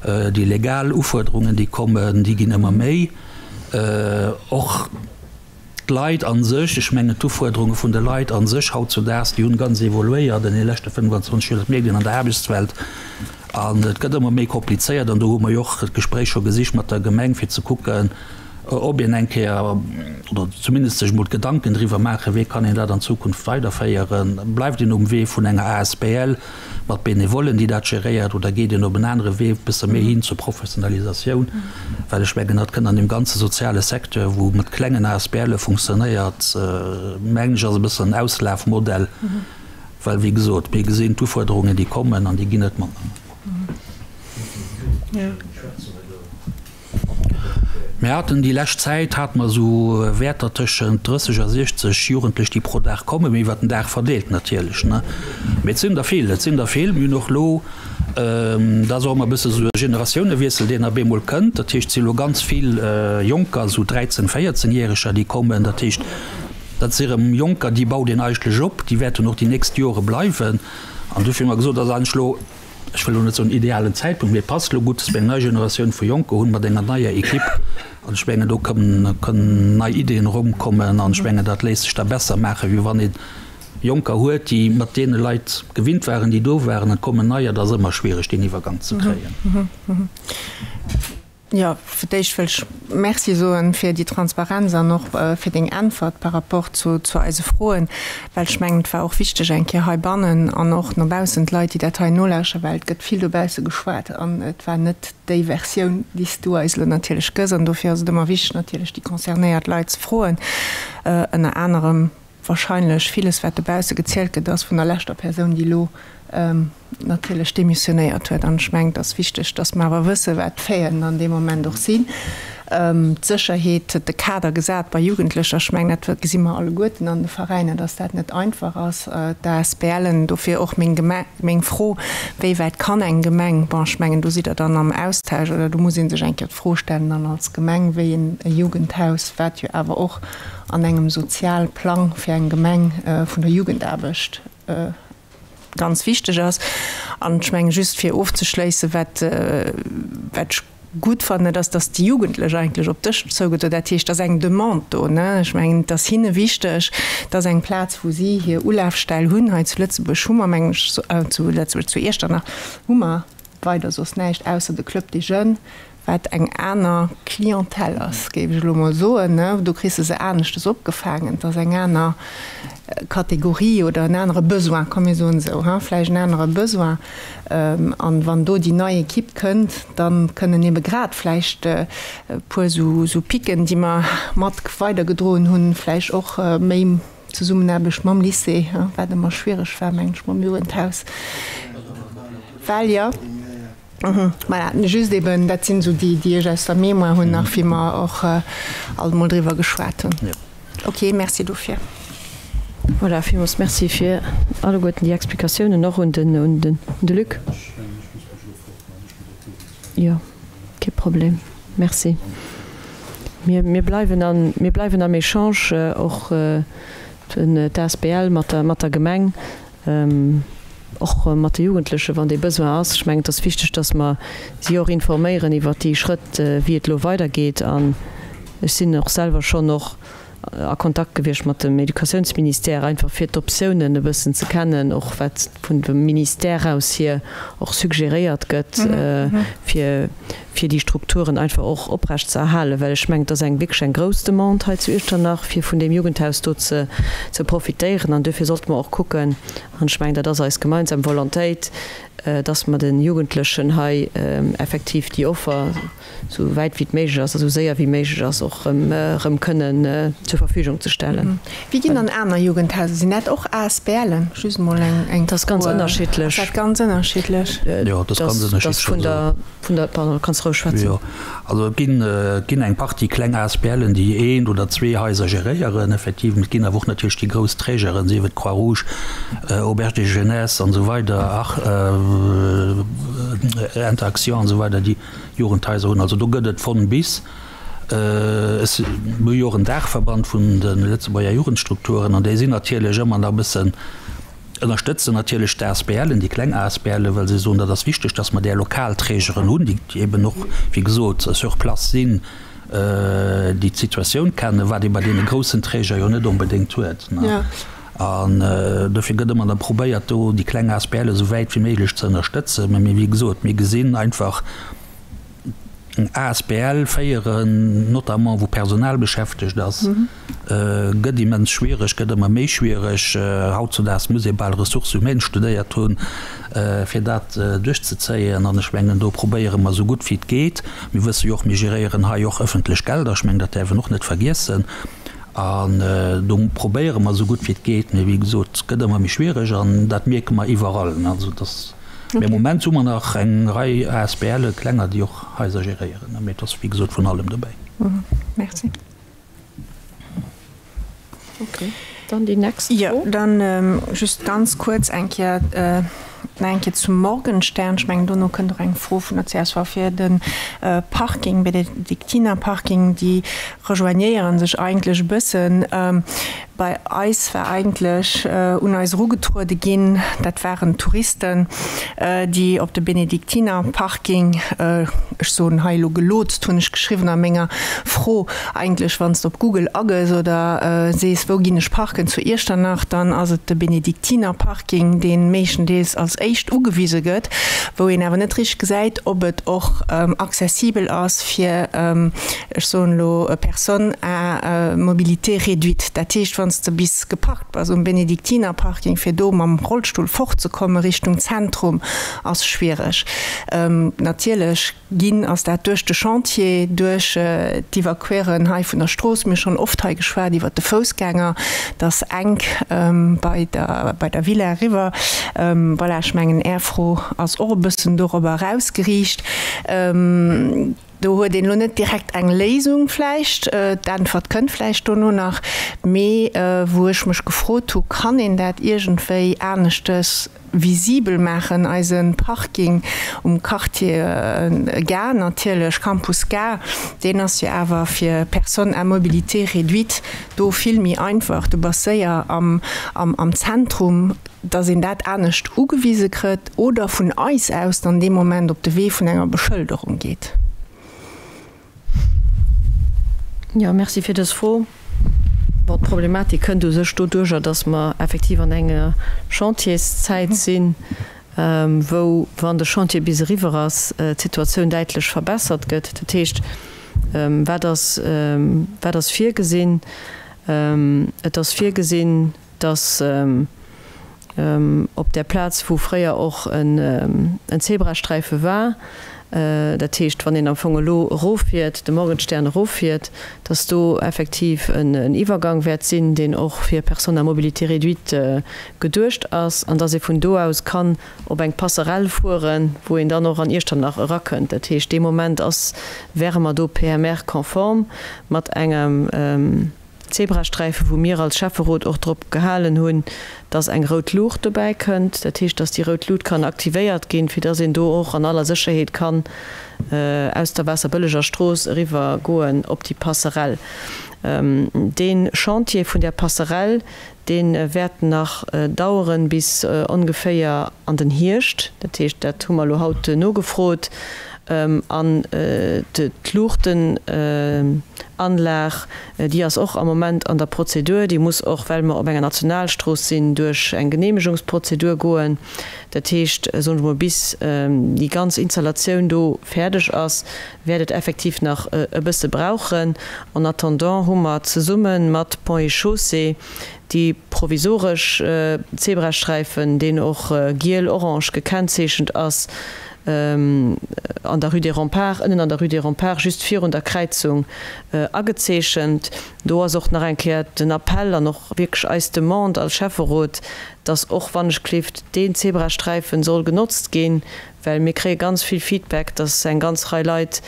Déi legal Ufuerderungen, déi kommen, déi ginn ëmmer méi. Och d'Leit a sech, ech mengen d'Ufuerderunge vun de Leit a sech hautzudaags, déi hunn ganz evoluéiert an deene leschte 25 Joer. Dat mierkt een an der Aarbechtswelt. An et gëtt ëmmer méi komplizéiert an do hu mer jo och d'Gespréich scho gesicht mat der Gemeng, fir ze kucken, ob een eng Kéier oder zumindest sech emol d'Gedanken driwwer maachen, wéi kann een dat an Zukunft weiderféieren. Bleift een um Wee vun enger asbl mat Benevollen, déi dat geréiert, oder geet een op en anere Wee, e bësse méi hin zur Professionalisatioun? Well ech mengen, dat kënnt an deem ganze soziale Secteur, wou mat klengen ASBLe funktionéiert, mengen ech, ass e bëssen en Auslafmodell. Well, wéi gesot, mir gesinn d'Ufuerderungen, déi kommen, an déi ginn net manner. Mir haten déi lescht Zäit hate mer esou Wäerter tëschent 30 a 60 Jugendlech, déi pro Dag kommen, mee iwwer den Dag verdeelt natierlech. Mee et sinn der vill, et sinn der vill. Mir hunn och elo, dat ass och ëmmer e bësse esou e Generatiounewiessel, deen op eemol kënnt. Dat heescht, et si elo ganz vill Jonker, esou 13-, 14 Järeger, déi kommen. Dat heescht, Dat si rëm Jonker, déi baut een eigentlech op, déi wäerten och déi nächst Jore bleiwen. An dofir hu mer gesot, dat ass eigentlech elo, ech wëll elo net soen idealen Zäitpunkt, mee et passt elo gutt, dass mir eng nei Generatioun vu Jonker hunn mat enger neier Ekipp. An ech mengen, do kënnen nei Ideeën erëmkommen an ech mengen, dat léisst sech da besser maachen, wéi wann een. Jonker huet, déi mat deene Leit gewinnt waren, déi do waren, an et kommen neier, da ass ëmmer schwiereg, deen Iwwergang ze kréien. Jo, fir d'éischt wëll ech Merci soen fir déi Transparenz an och fir deng Äntwert par rapport zu zu eise Froen, well ech mengen, et war och wichteg eng Kéier heibannen an och no baussen d'Leit, déi dat hei nolauscheren, well et gëtt vill dobausse geschwat an et war net déi Versioun, déi s du eis elo natierlech gëss. An dofir ass et ëmmer wichteg natierlech déi concernéiert Leit ze froen, ënner anerem Wahrscheinlech villes wat dobausse gezielt gëtt ass vun der leschter Persoun déi elo natierlech demissionéiert huet. An ech mengen et ass wichteg, datt mer awer wësse wat d'Faiten an deem Moment och sinn. D'Sécherheet huet de Kader gesat bei Jugendlecher. Ech mengen dat gesi mer alleguerten an de Veräiner, datt dat net einfach ass. D'ASBLen, dofir och meng Gemeng, meng Fro, wéi wäit kann eng Gemeng, bon ech mengen do sidd Der dann am Austausch oder do muss ee sech eng Kéier d'Fro stellen dann als Gemeng, wéi een e Jugendhaus, wat jo awer och an engem Sozialplang fir eng Gemeng vun der Jugendaarbecht ganz wichteg ass. An ech menge just fir ofzeschléissen, wat wat ech gutt fannen, dat ass, datt déi Jugendlech eigentlech op dech zougeet. Dat heescht, et ass eng Demande do. Ech mengen, et ass hinne wichteg, dass eng Plaz, wou si hir Ulafstell hunn, hei zu Lëtzebuerg hu mer, mengen ech, zu Lëtzebuerg, zu Iechternach hu mer weider soss näischt ausser de Club des Jeunes, wat eng aner Clientèle ass, géif ech elo mol soen, ne, do kriss de se aneschtes opgefaangen, et ass eng aner Kategorie oder en anere Besoin, komm mir soen esou, ha, vläicht en anere Besoin. An wann do déi nei Equipe kënnt, da kënnen ebe grad vläicht e puer esou Piquen, déi mer mat weidergedroen hunn, vläicht och méi Zesummenaarbecht mam Lycée, wat ëmmer schwiereg war, mengen ech, mam Jugendhaus, well jo. Voilà, just eben, dat sinn esou déi, déi ech aus der Mémoire hunn nach, wéi mer och alt emol driwwer geschwat hunn. Ok, merci dofir. Voilà, villmools Merci fir alleguerten déi Explikatiounen, och un den, un den, un de Luc. Jo, kee Problem. Merci. Mir, mir bleiwen an, mir bleiwen am Echange, och den, d'ASBL mat der, mat der Gemeng. Och mat de Jugendlechen, wann dee Besoin ass. Ech mengen, et ass wichteg, dass mer si och informéieren iwwert déi Schrëtt, wéi et elo weidergeet. An ech sinn och selwer schonn och a Kontakt gewiescht mat dem Educatiounsministère, einfach fir d'Optiounen e bëssen ze kennen, och wat vun dem Ministère aus hier och suggeréiert gëtt, fir fir déi Strukturen einfach och oprecht ze erhalen, well ech mengen, et ass eng wierklech eng grouss Demande hei zu Iechternach, fir vun deem Jugendhaus do ze ze profitéieren. An duerfir sollte mer och kucken, an ech mengen, dat ass eis gemeinsam Volontéit, dass mer de Jugendlechen hei effektiv déi Offer, esou wäit wéi et méiglech ass a sou séier wéi méiglech ass, och erëm erëm kënnen zur Verfügung ze stellen. Wéi ginn dann aner Jugendhaiser? Sinn dat och ASBLen? Just emol eng eng Dat ass ganz Fro. ënnerschiddlech. Ass dat ganz ënnerschiddlech? Jo, dat ass ganz ënnerschiddlech. Vun der, vun der, pardon, kanns roueg schwätzen. Jo, also et ginn, et ginn eng Partie kleng ASBLen, déi eent oder zwee Haiser geréieren, effektiv. Et ginn awer och natierlech déi grouss Trägeren, sief et Croix-Rouge, Auberge de jeunesse an esou weider, ach, Interaction an esou weider, déi Jugendhaiser hunn. Also do gëtt et von bis. Ech hu jo och en Daachverband vun de Lëtzebuerger Jugendstrukturen an déi sinn natierlech ëmmer nach e bëssen, ënnerstëtzen natierlech d'ASBLen, déi kleng ASBLen, well se soen, dat ass wichteg, datt mer där lokal Trägeren hunn, déi eben och, wéi gesot, sur place sinn, déi d'Situatioun kennen, wat ee bei deene groussen Träger jo net onbedéngt huet. An dofir gëtt ëmmer da probéiert, do déi kleng ASBLe sou wäit wéi méiglech ze ënnerstëtzen. Mä wéi gesot, mir gesinn einfach, Eng asbl féieren, notamment wou Personal beschäftegt ass, gëtt immens schwiereg, gëtt ëmmer méi schwiereg. Hautzudaags muss ee bal Ressources humaines studéiert hunn, fir dat duerchzezéien. An ech mengen, do probéiere mer esou gutt wéi et geet. Mir wësse jo och, mir geréieren hei och ëffentlech Gelder. Ech mengen, dat däerf een och net vergiessen. An do probéiere mer esou gutt wéi et geet. Mee wéi gesot, et gëtt ëmmer méi schwiereg an dat mierke mer iwwerall. Also dass. Mee am Moment hu mer nach eng Rei ASBLe, klenger, déi och Haiser geréieren. Mee et ass, wéi gesot, vun allem dobäi. Merci. Okay, dann déi nächst Fro. Jo, dann just ganz kuerz eng Kéier, nach eng Kéier zum Morgenstern. Ech mengen, dono kënnt och eng Fro vun der csv fir de Parking, Benediktinerparking. Déi rejoignéiere sech eigentlech e bëssen. Bei eis war eigentlech un eis erugetruede ginn, dat waren Touristen, déi op de Benediktiner-Parking, ech soen hei elo gelotst, hunn ech geschriwwen a menger Fro, eigentlech wann s de op Google agëss oder sees, wou ginn ech parken zu Iechternach, dann ass et de Benediktiner-Parking, dee meeschtendeels als éischt ugewise gëtt, wou een awer net richteg gesäit, ob et och accessibel ass fir, ech soen elo Personnes à mobilité réduite, dat heescht, wann s de bis geparkt bass um Benediktinerparking, fir do mam Rollstull fortzekomme Richtung Zentrum, ass schwiereg. Natierlech ginn ass dat duerch de Chantier, duerch d'Iwwerqueren hei vun der Strooss, mir hu schonn oft hei geschwat iwwert de Foussgänger, dat ass enk bei der bei der Villa eriwwer. Voilà, ech mengen Är Fro ass och e bëssen dorobber erausgeriicht. Do huet een elo net direkt eng Léisung vläicht, d'Äntwert kënnt vläicht dono nach, mee wou ech mech gefrot hu, kann een dat iergendwéi aneschtes visibel maachen, eise Parking um Quartier Gare natierlech, Campus Gare, deen ass jo awer fir Personnes à mobilité réduite do vill méi einfach, du bass séier am Zentrum. dass een dat anescht ugewise kritt oder vun eis aus dann dee Moment op de Wee vun enger Beschëlderung geet. Jo, merci fir dës Fro. Bon, d'Problematik kënnt u sech doduerjer, dass mer effektiv an enger Chantierszäit sinn, wou, wann de Chantier bis eriwwer ass, d'Situatioun däitlech verbessert gëtt. Dat heescht, wat ass, wat ass virgesinn? Et ass virgesinn, dass op där Plaz, wou fréier och en Zebrasträife war, dat heescht, wann een am Fong elo eroffiert, de Morgenstern eroffiert, dass do effektiv en Iwwergang wäert sinn, deen och fir Personnes à mobilité réduite geduecht ass, an dass ee vun do aus kann op eng Passerelle fueren, wou een dann och an Iechternach erakënnt. Dat heescht, dee Moment ass, wäre mer do PMR-konform mat engem. Zebrasträife wou mir als Schäfferot och drop gehalen hunn, dass eng rout Luucht dobäi kënnt, dat heescht, dass déi rout Lut kann aktivéiert ginn, fir dass een do och an aller Sécherheet kann aus der Waasserbëlleger Strooss eriwwer goen op déi Passerell. Dee Chantier vun där Passerell, Dee wäert nach daueren bis ongeféier an den Hierscht. Dat heescht, dat hu mer elo haut nogefrot. An d'Luuchtenanlag, déi ass och am Moment an der Prozedur. Déi muss och, well mer op enger Nationalstrooss sinn, duerch eng Geneemegungsprozedur goen. Dat heescht, soen ech mol, bis déi ganz Installatioun do fäerdeg ass, wäert et effektiv nach e bësse brauchen. En attendant hu mer zesumme mat Ponts et Chaussées déi provisoresch Zebrasträifen, deen och giel-orange gekennzeechent ass, an der Rue des Remparts, ënnen an der Rue des Remparts, just virun der Kräizung agezeechent. Do ass och nach eng Kéier den Appell an och wierklech eis Demande als Schäfferot, dass och wann ech gleeft deen Zebrasträifen soll genotzt ginn, well mir kréie ganz vill Feedback, dass eng ganz Rei Leit,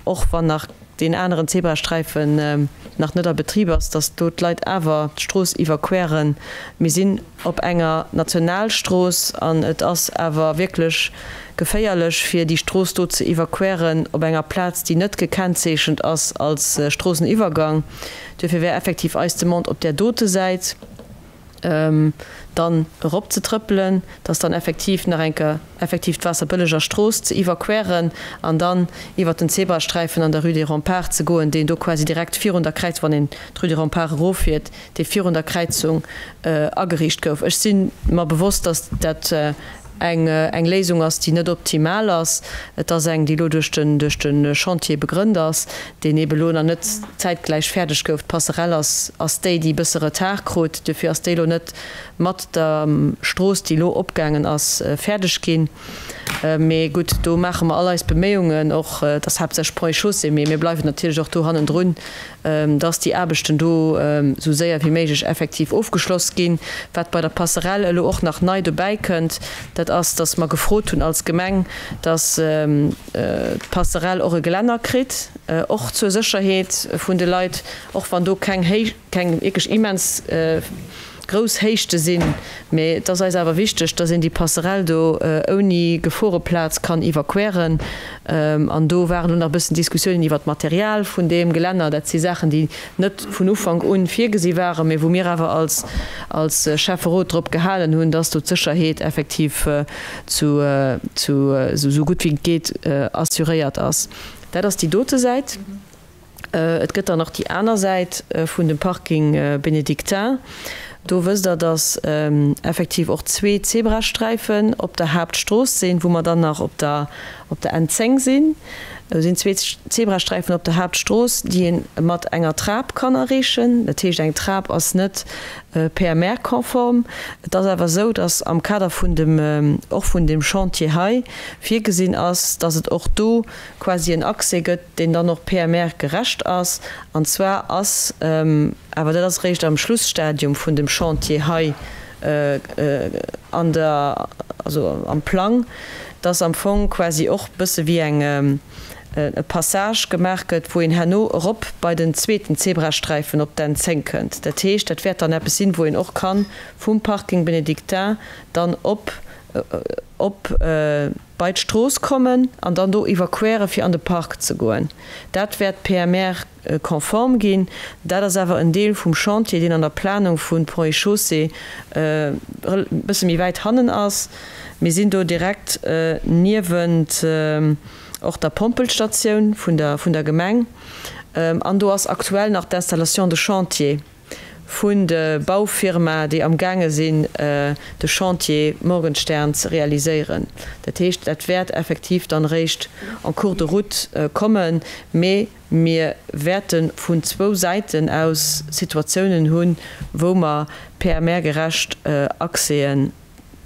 och wann nach deen aneren Zebrasträifen nach net a Betrib ass, dass do d'Leit awer d'Strooss iwwerqueren. Mir sinn op enger Nationalstrooss an et ass awer wierklech geféierlech, fir déi Strooss do ze iwwerqueren op enger Plaz, déi net gekennzeechent ass als Stroosseniwwergang. Duerfir wär effektiv eis Demande op där dote Säit, dann erop ze trëppelen, dass dann effektiv nach eng Kéier effektiv d'Waasserbëlleger Strooss ze iwwerqueren an dann iwwert den Zebrasträifen an der Rue des Remparts ze goen, deen do quasi direkt virun der Kräiz, wann een d'Rue des Remparts eroffiert, dee virun der Kräizung ageriicht gouf. Ech si mer bewosst, dass dat eng eng Léisung ass, déi net optimal ass. Et ass eng, déi elo duerch den duerch de Chantier begrënnt ass, deen eebe elo nach net zäitgläich fäerdeg gouf. D'Passerell ass ass déi, déi e bësse Retard krut. Duerfir ass déi elo net mat der Strooss, déi elo opgaangen ass, fäerdeg ginn. Mee gutt, do maache mer all eis Beméiungen, och, et ass haaptsächlech Ponts et Chaussées, mee mir bleiwen natierlech och do hannendrun, dass déi Aarbechten do esou séier wéi méiglech effektiv ofgeschloss ginn. Wat bei der Passerell elo och nach nei dobäi kënnt, dat ass, dass mer gefrot hunn als Gemeng, dass d'Passerell och e Gelänner kritt, och zur Sécherheet vun de Leit, och wann do keng héich, keng wierklech immens. grouss Héichte sinn, mee et ass eis awer wichteg, dass een déi Passerell do ouni Geforeplaz kann iwwerqueren. An do waren elo nach e bëssen Diskussiounen iwwert d'Material vun deem Gelänner. Dat si Saachen, déi net vun Ufank un virgesi waren, mee wou mir awer als als Schäfferot drop gehalen hunn, dass do d'Sécherheet effektiv zu zu esou gutt wéi et geet assuréiert ass. Dat ass déi dote Säit. Et gëtt dann nach déi aner Säit vun dem Parking Bénédictin. Do wësst Der, dass effektiv och zwee Zebrasträifen op der Haaptstrooss sinn, wou mer dann nach op der op der N10 sinn. Do sinn zwee Zebrasträifen op der Haaptstrooss, déi ee mat enger Trap kann erreechen. Dat heescht, eng Trap ass net PMR-konform. Et ass awer esou, dass am Kader vun dem, och vun deem Chantier hei virgesinn ass, dass et och do quasi en Accès gëtt, deen dann och PMR-gerecht ass. An zwar ass, awer dat ass eréischt am Schlussstadium vun dem Chantier hei an der, also am Plang, dass am Fong quasi och e bësse wéi eng, e Passage gemaach gëtt, wou een herno erop bei den zweeten Zebrasträifen op d'N 10 kënnt. Dat heescht, dat wäert dann eppes sinn, wou een och ka vum Parking Bénédictin dann op, op bei d'Strooss kommen an dann do iwwerquere fir an de Park ze goen. Dat wäert PMR-konform ginn. Dat ass awer en Deel vum Chantier, deen an der Planung vu Ponts et Chaussées e bësse méi wäit hannen ass. Mir sinn do direkt niewent och der Pompelstatioun vun der vun der Gemeng an do ass aktuell nach d'Installation de chantier vun de Baufirma, déi amgaange sinn de Chantier Morgenstern ze realiséieren. Dat heescht, dat wäert effektiv dann eréischt en cours de route kommen, mee mir wäerte vun zwou Säiten aus Situatiounen hunn, wou mer PMR-gerecht Accèsen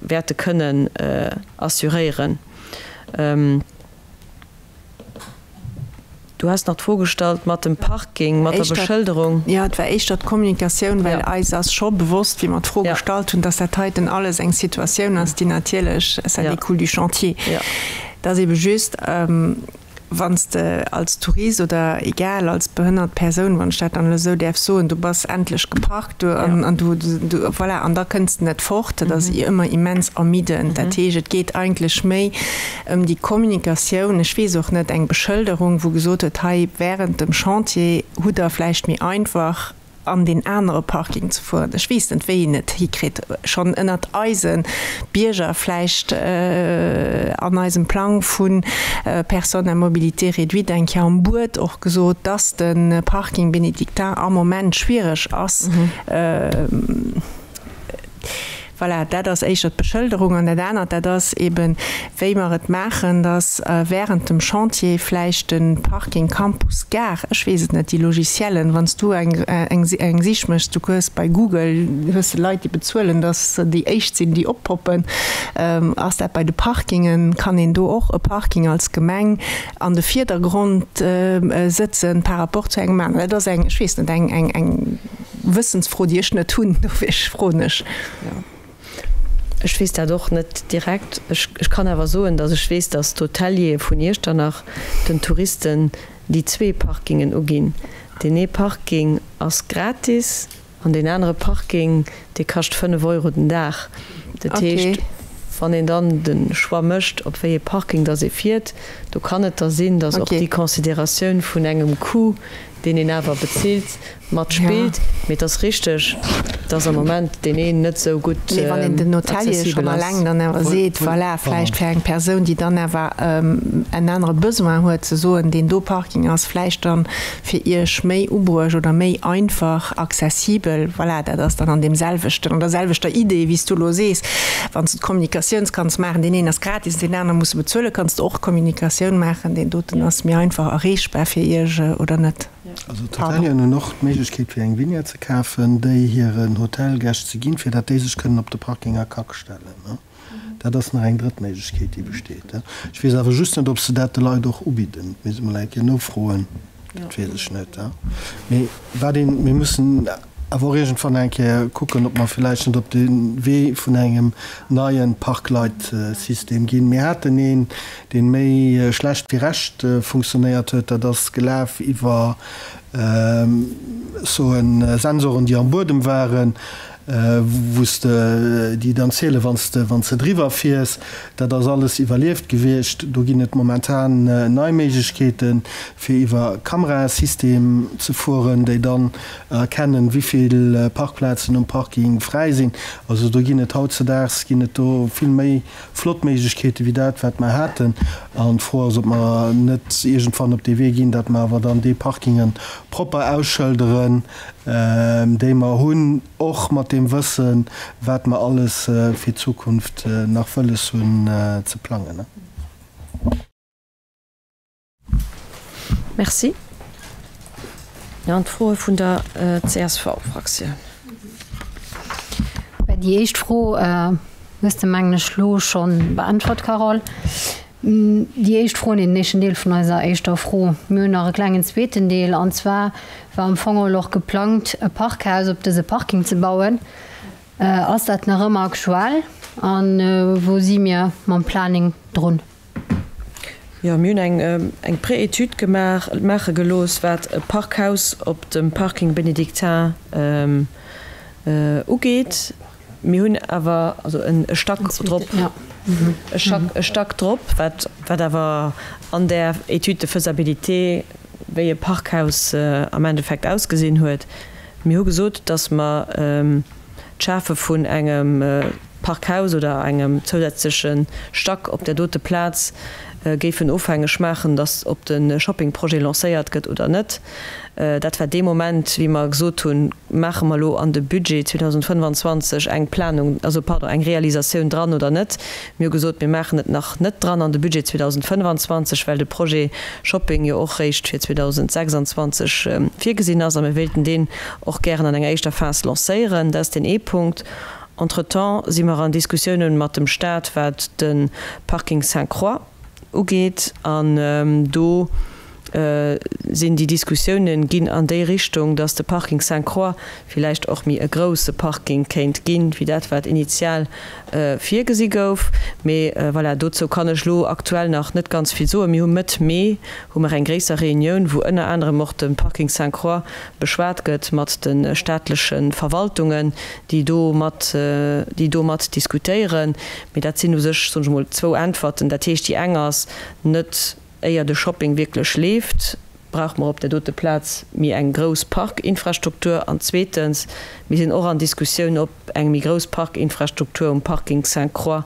wäerte kënnen assuréieren. Du has nach d'Fro gestallt mat dem Parking, mat der Beschëlderung. Jo, et war éischter d'Kommunikatioun, well eis ass scho bewosst, wéi mer d'Fro gestallt hunn, dass dat heiten alles eng Situatioun ass, déi natierlech, ça découle du chantier, dass ebe just, wann s de als Tourist oder egal als behënnert Persoun, wann ech dat dann elo esou däerf soen, du bass endlech geparkt do an du, du, voilà, an da kënns de net fort, dat ass ëmmer immens ermiddend. Dat heescht, et geet eigentlech méi ëm déi Kommunikatioun, ech weess och net, eng Beschëlderung, wou gesot huet, hei während dem Chantier hutt Der vläicht méi einfach an deen anere Parking ze fueren. Ech weess net, wéi een et hikritt, schonn ënnert eise Bierger vläicht an eisem Plang vu Personnes à mobilité réduite eng Kéier am Buet och gesot, dass de Parking Bénédictin am Moment schwiereg ass. Voilà, dat ass éischter d'Beschëlderung. An dat anert, dat ass eeben, wéi mer et maachen, dass während dem Chantier vläicht de Parking Campus Gare, ech weess et net, déi Logiciellen, wann s du eng, eng Sich méchs, du hues bei Google, hues de Leit, déi bezuelen, dass se déi éischt sinn, déi oppoppen. Ass dat bei de Parkingen? Kann een do och e Parking als Gemeng an de Vierdergrond sëtzen par rapport zu engem aneren? Dat ass eng, ech weess net, eng, eng, eng. Wëssensfro, déi ech net hunn, dofir froen ech. Ech weess dat och net direkt. Ech kann awer soen, datt ech weess, datt d'Hoteliere vun Iechternach den Touristen déi zwee Parkingen uginn. Deen ee Parking ass gratis an deen anere Parking, dee kascht 5 Euro den Dag. Dat heescht, wann een dann de Choix mécht, op wéi ee Parking datt ee fiert, do kann et da sinn, datt och déi Consideratioun vun engem Coût, deen een awer bezilt, mat spillt. Mee et ass richteg, dass am Moment deen een net esou gutt Mee wann een den Hotelier accessibel schonn ass. alleng dann awer seet, voilà, vläicht fir eng Persoun, déi dann awer en anere Besoin huet, ze soen, deen do Parking ass vläicht dann fir Iech méi ubruecht oder méi einfach accessibel, voilà, dat ass dann an deem selwechten, an der selwechter Idee, wéi s du elo sees, wann s du d'Kommunikatiouns kanns maachen, deen een ass gratis, deen anere muss e bezuelen, kanns de och Kommunikatioun maachen, deen doten ass méi einfach erreechbar fir Iech oder net. Also d'Hotelieren hunn och d'Méiglechkeet fir eng Vignette ze kafen, déi hiren Hotelgäscht ze ginn, fir dat déi sech kënnen op de Parking a Kack stellen. Dat ass nach eng drëtt Méiglechkeet, déi besteet. Ech weess awer just net, ob se dat de Leit och ubidden. Dat misst ech mol eng Kéier nofroen, dat weess ech net. Mee wat een, mir mussen awer och iergendwann eng Kéier kucken, ob mer villäicht net op de Wee vun engem neie Parkleitsystem ginn. Mir haten een, deen méi schlecht wéi recht funktionéiert huet, dat ass gelaf iwwer, ech soen, Sensoren, déi am Buedem waren. Wou s de déi dann zielen, wann s de, wann s de driwwer fiers. Dat ass alles iwwerlieft gewiescht. Do ginn et momentan nei Méiglechkeeten, fir iwwer Kamerasystem ze fueren, déi dann erkennen, wéi vill Parkplazen um Parking fräi sinn. Also do ginn et hautzedaags ginn et do vill méi flott Méiglechkeete wéi dat, wat mer haten. An d'Fro ass, ob mer net iergendwann op dee Wee ginn, datt mer awer dann déi Parkinge propper ausschëlderen, déi mer hunn, och mat deem Wëssen, wat mer alles fir d'Zukunft nach wëlles hunn ze plangen. Merci. Dann d'Froe vun der CSV-Fraktioun. Déi éischt Fro hues de, mengen ech, elo scho beäntwert, Carole. Déi éischt Fro, den éischten Deel vun eiser éischter Fro. Mir hunn nach e klengen zweeten Deel, an zwar war am Fong och geplangt, e Parkhaus op dëse Parking ze bauen. Ass dat nach ëmmer aktuell a wou si mir mam Planning drun? Jo, mir hunn eng eng Pré-Étude gemaach, maache gelooss, wat e Parkhaus op dem Parking Bénédictin ugeet. Mir hunn awer also e Stack drop, e Stack drop, wat wat awer an där Étude de faisabilité, wéi e Parkhaus am Endeffekt ausgesinn huet. Mir hu gesot, datt mer d'Schafe vun engem Parkhaus oder engem zousätzleche Stack op där dote Plaz géifen ofhängeg maachen, datt ob de Shoppingprojet lancéiert gëtt oder net. Dat war dee Moment, wéi mer gesot hunn, Maache mer elo an de Budget 2025 eng Planung, also pardon, eng Realisatioun dran oder net? Mir hu gesot, mir maachen et nach net dran an de Budget 2025, well de Projet Shopping jo och réischt fir 2026 virgesinn ass a mir wéilten deen och gären an enger éischter Phas lancéieren. Dat ass deen ee Punkt. Entretemps si mer an Diskussiounen mat dem Stat, wat de Parking Sainte-Croix ugeet an do sinn déi Diskussiounen ginn an déi Richtung, dass de Parking Sainte-Croix villäicht och méi e grouse Parking kéint ginn, wéi dat wat initial virgesi gouf. Mee voilà, dozou kann ech elo aktuell nach net ganz vill soen. Mir hu Mëtt Mee hu mer eng gréisser Reunioun, wou ënner anerem och de Parking Sainte-Croix beschwat gëtt mat de staatleche Verwaltungen, déi do mat, déi do mat diskutéieren. Mee dat sinn u sech, soen ech emol, zwou Äntwerten. Dat heescht, déi eng ass net, Éier de Shopping wierklech leeft, brauche mer op där dote Plaz méi eng grouss Parkinfrastruktur. An zweetens, mir sinn och an Diskussioun, ob eng méi grouss Parkinfrastruktur um Parking Sainte-Croix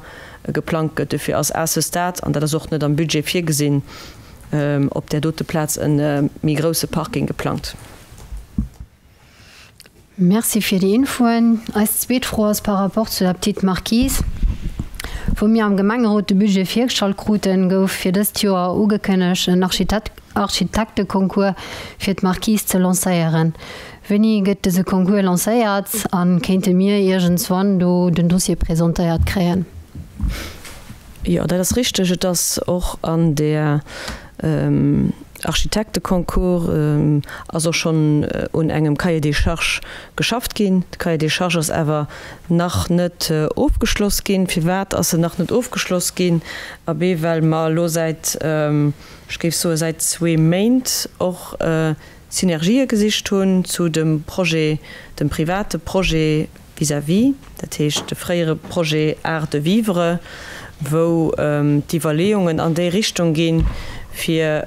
geplangt gëtt. Dofir ass à ce stade, an dat ass och net am Budget virgesinn, op där dote Plaz e méi grousse Parking geplangt. Merci fir déi Infoen. Eis zweet Fro ass par rapport zu der Petite Marquise. Wou mir am Gemengerot de Budget virgestallt kruten, gouf fir dëst Joer ugekënnegt, en Architekteconcours fir d'Marquise ze lancéieren. Wéini gëtt dëse Concours lancéiert a kéinte mir iergendswann do den Dossier presentéiert kréien? Jo, dat ass richteg. Et ass och an der Architekteconcours ass och schonn un engem Cahier des charges geschafft ginn. De Cahier des charges ass awer nach net ofgeschloss ginn. Firwat ass en nach net ofgeschloss ginn? Abee well mer elo säit, ech géif soe säit zwee Méint och Synergië gesicht hunn zu dem Projet, dem private Projet vis-à-vis, dat heescht de fréiere Projet Art de vivre, wou d'Iwwerleeungen an déi Richtung ginn, fir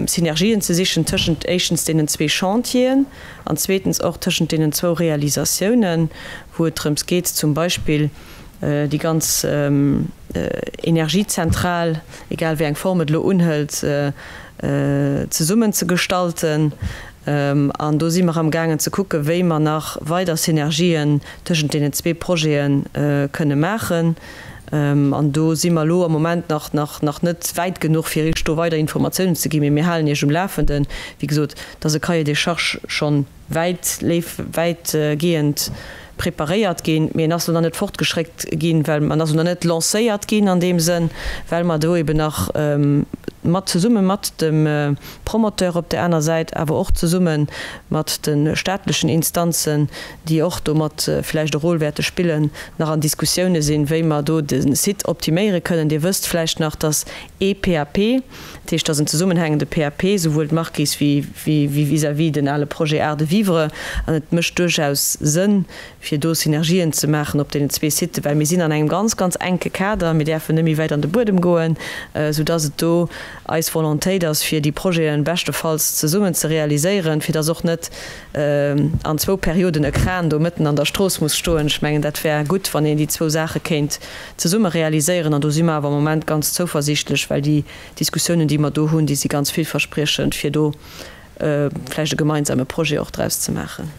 Synergien ze sichen tëschent éischtens deenen zwee Chantieren an zweetens och tëschent deenen zwou Realisatiounen, wou et drëms geet zum Beispill déi ganz Energiezentral, egal wéi eng Form et elo unhëlt, zesummen ze gestalten. An do si mer amgaangen ze kucken, wéi mer nach weider Synergien tëschent deenen zwee Projete kënne maachen. An do si mer elo am Moment nach nach net wäit genuch, fir Iech do weider Informatiounen ze ginn. Mee mir halen Iech um Lafenden. Wéi gesot, et ass e Cahier des charges schonn wäit wäitgehend preparéiert ginn, mee en ass elo nach net fortgeschréckt ginn, well en ass elo nach net lancéiert ginn an deem Sënn, well mer do eben nach. mat zesumme mat dem Promoteur op där aner Säit, awer och zesumme mat de staatlechen Instanzen, déi och do mat vläicht e Rôle wäerte spillen, nach an Diskussioune sinn, wéi mer do de Site optiméiere kënnen. Dir wësst vläicht nach, dass ee PAP, dat heescht, dass en zesummenhängende PAP, souwuel d'Markis wéi vis-à-vis den ale Projet Art de vivre, an et mécht duerchaus Sënn, fir do Synergien ze maachen op deenen zwee Siten, well mir sinn an engem ganz, ganz enke Kader, mir däerfen net méi wäit an de Buedem goen, soudass et do eis Volontéit ass, fir déi Projeten beschtefalls zesummen ze realiséieren, fir dass och net an zwou Perioden e Kran do mëtten an der Strooss muss stoen. Ech mengen, dat wär gutt, wann een déi zwou Saache kéint zesumme realiséieren. An do si mer awer am Moment ganz zouversiichtlech, well déi Diskussiounen, déi mer do hunn, déi si ganz villverspriechend, fir do vläicht e gemeinsame Projet och draus ze maachen.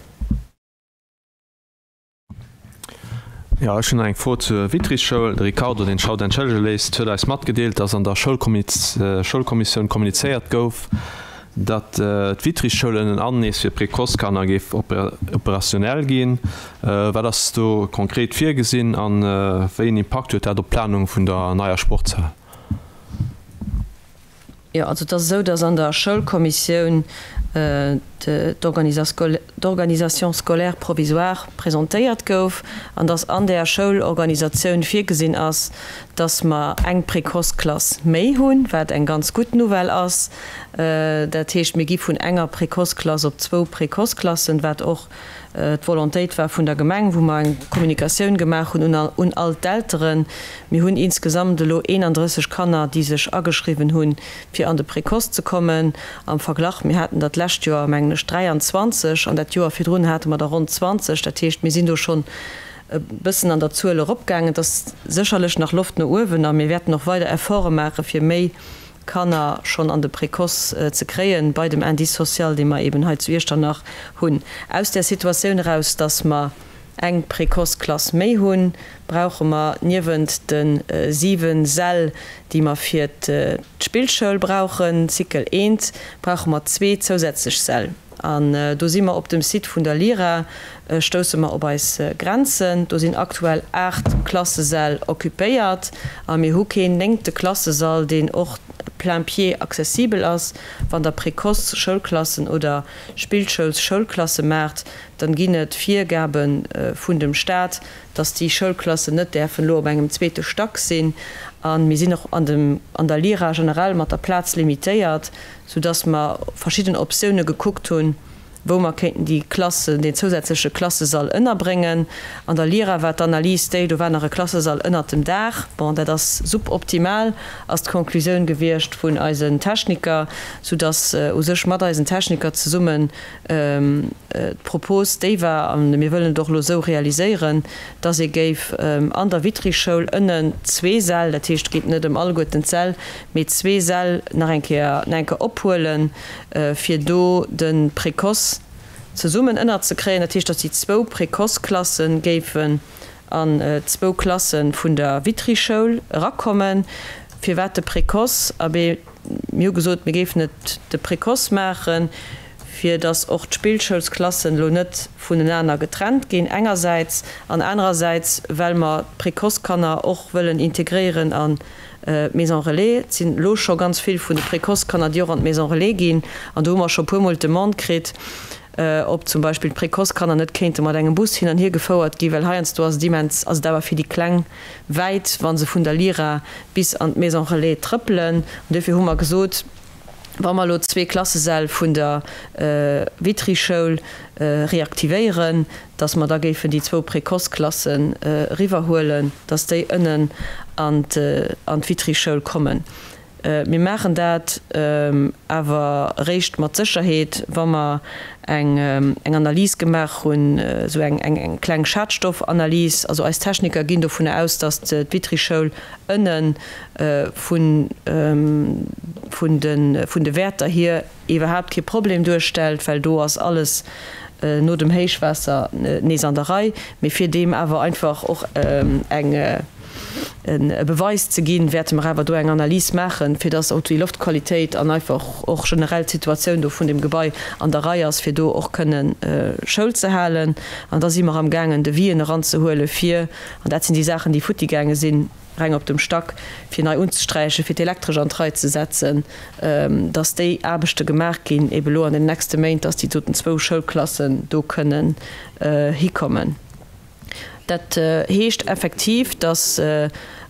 Jo, ech hunn nach eng Fro zur Vitrisschoul. De Ricardo, deen sech haut entschëllege léisst, huet eis matgedeelt, dass an der Schoulkommissioun kommunizéiert gouf, datt d'Vitrisschoul ënnen an nees fir Précoce-Kanner géif opérationnel ginn. Wat ass do konkret virgesinn a wéi en Impakt huet dat op d'Planung vun der neier Sportshal? Jo, also et ass esou, datt an der Schoulkommissioun d'Organisation scolaire provisoire presentéiert gouf an datt an där Schoulorganisatioun virgesinn ass, datt mer eng Précoce-Klass méi hunn, wat eng ganz gutt Nouvelle ass. Dat heescht, mir gi vun enger Précoce-Klass op zwou Précoce-Klassen, wat och d'Volontéit war vun der Gemeng, wou mer eng Kommunikatioun gemaach hunn un all d'Elteren. Mir hunn insgesamt elo 31 Kanner, déi sech ageschriwwen hunn, fir an de Précoce ze kommen. Am Verglach, mir haten der d'lescht Joer, mengen ech, 23 an dat Joer virdrun hate mer der ronn 20. Dat heescht, mir sinn do schonn e bëssen an der Zuel eropgaangen. Et ass sécherlech nach Loft no uewen a mir wäerten och weider Efforte maache fir méi Kanner schonn an de Précoce ze kréien, bei dem Indice social, dee mer eben hei zu Iechternach hunn. Aus där Situatioun eraus, dass mer eng Précoce-Klass méi hunn, brauche mer niewent de 7 Säll, déi mer fir d'Spillschoul brauchen, Cycle I, brauche mer zwee zousätzlech Säll. An do si mer op dem Site vun der Lira, stousse mer op eis Grenzen. Do sinn aktuell 8 Klassesäll occupéiert a mir hu keen néngte Klassesall, deen och plein pied accessibel ass. Wann Der Précoce-Schoulklassen oder Spillschouls-Schoulklasse maacht, dann ginn et Virgabe vun dem Staat, dass déi Schoulklassen net däerfen elo op engem zweete Stack sinn. A mir sinn och an dem, an der Lira generell mat der Plaz limitéiert. soudass mer verschidden Optioune gekuckt hunn, wou mer kéinten déi Klassen, deen zousätzleche Klassesall ënnerbréngen. An der Lira war d'Analys déi, do war nach e Klassesall ënnert dem Daach. Bon, dat ass suboptimal, ass d'Konklusioun gewiescht vun eisen Techniker, soudass u sech mat eisen Techniker zesummen d'Propos déi war, a mir wëllen et och elo esou realiséieren, dass ee géif an der Vitry-Schoul ënnen zwee Säll, dat heescht et geet net ëm alleguerten d'Säll, mee zwee Säll nach eng Kéier nach eng Kéier ophuelen, fir do de Précoce zesummen ënnerzekréien. Dat heescht, dass déi zwou Précoce-Klasse géifen an zwou Klasse vun der Vitry-Schoul erakommen. Firwat de Précoce? Abee, mir hu gesot, mir géifen et de Précoce maachen, fir dass och d'Spillschoulsklassen elo net vunenaner getrennt ginn engersäits an anerersäits, well mer d'Précoce-Kanner och wëllen integréieren an d'Maison relais. Et sinn elo scho ganz vill vun de Précoce-Kanner, déi och an d'Maison relais ginn an do hu mer scho e puermol d'Demande kritt, ob zum Beispill d'Précoce-Kanner net kéinte mat engem Bus hin an hier gefouert ginn, well heiansdo ass et immens, ass et awer fir déi Kleng wäit, wa se vun der Lira bis an d'Maison relais trëppelen. An duerfir hu mer gesot, Wa mer elo zwee Klassesäll vun der Vitry-Schoul reaktivéieren, dass mer da géifen déi zwou Précoce-Klassen eriwwerhuelen, dass déi ënnen an d'Vitry-Schoul kommen. Mir maachen dat awer eréischt mat Sécherheet, wa mer eng Analys gemaach hunn, esou eng kleng Schadstoffanalys. Also eis Techniker ginn dovunner aus, dass d'Vitry-Schoul ënnen vun de Wäerter hier iwwerhaapt kee Problem duerstellt, well do ass alles no dem Héichwaasser nees an der Rei, mee fir deem awer einfach och eng. e Beweis ze ginn, wäerte mer awer do eng Analys maachen, fir dass och déi Loftqualitéit an einfach och generell d'Situatioun do vun dem Gebai an der Rei ass, fir do och kënnen Schoul ze halen. An da si mer amgaangen, Devisen eranzehuelen, fir, an dat sinn déi Saachen, déi futti gaange sinn, reng op dem Stack, fir nei unzesträichen, fir d'Elektresch an d'Rei ze setzen, dass déi Aarbechte gemaach ginn, ebe lo an den nächste Méint, dass déi doten zwou Schoulklassen do kënnen hikommen. Dat heescht effektiv, dass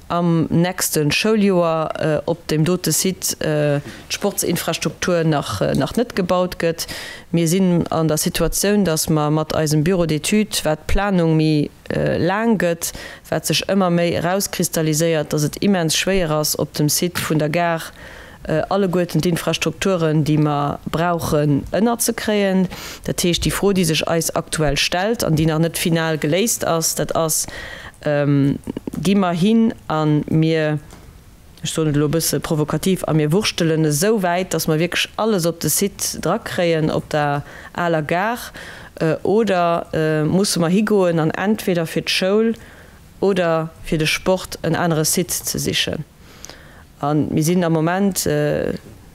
am nächste Schouljoer op deem dote Site d'Sportsinfrastruktur nach net gebaut gëtt. Mir sinn an der Situatioun, dass mer mat eisem Bureau d'études, wat d'Planung méi laang gëtt, wat sech ëmmer méi erauskristalliséiert, dass et immens schwéier ass, op dem Site vun der Gare alleguerten d'Infrastrukturen, déi mer brauchen, ënnerzekréien. Dat heescht, déi Fro, déi sech eis aktuell stellt an déi nach net final geléist ass, dat ass, Gi mer hin a mir, ech soen et elo e bësse provokativ, a mir wurschtelen esou wäit, datt mer wierklech alles op de Site drakréien op der aler Gare, oder musse mer higoen an entweder fir d'Schoul oder fir de Sport en anere Site ze sichen? A mir sinn am Moment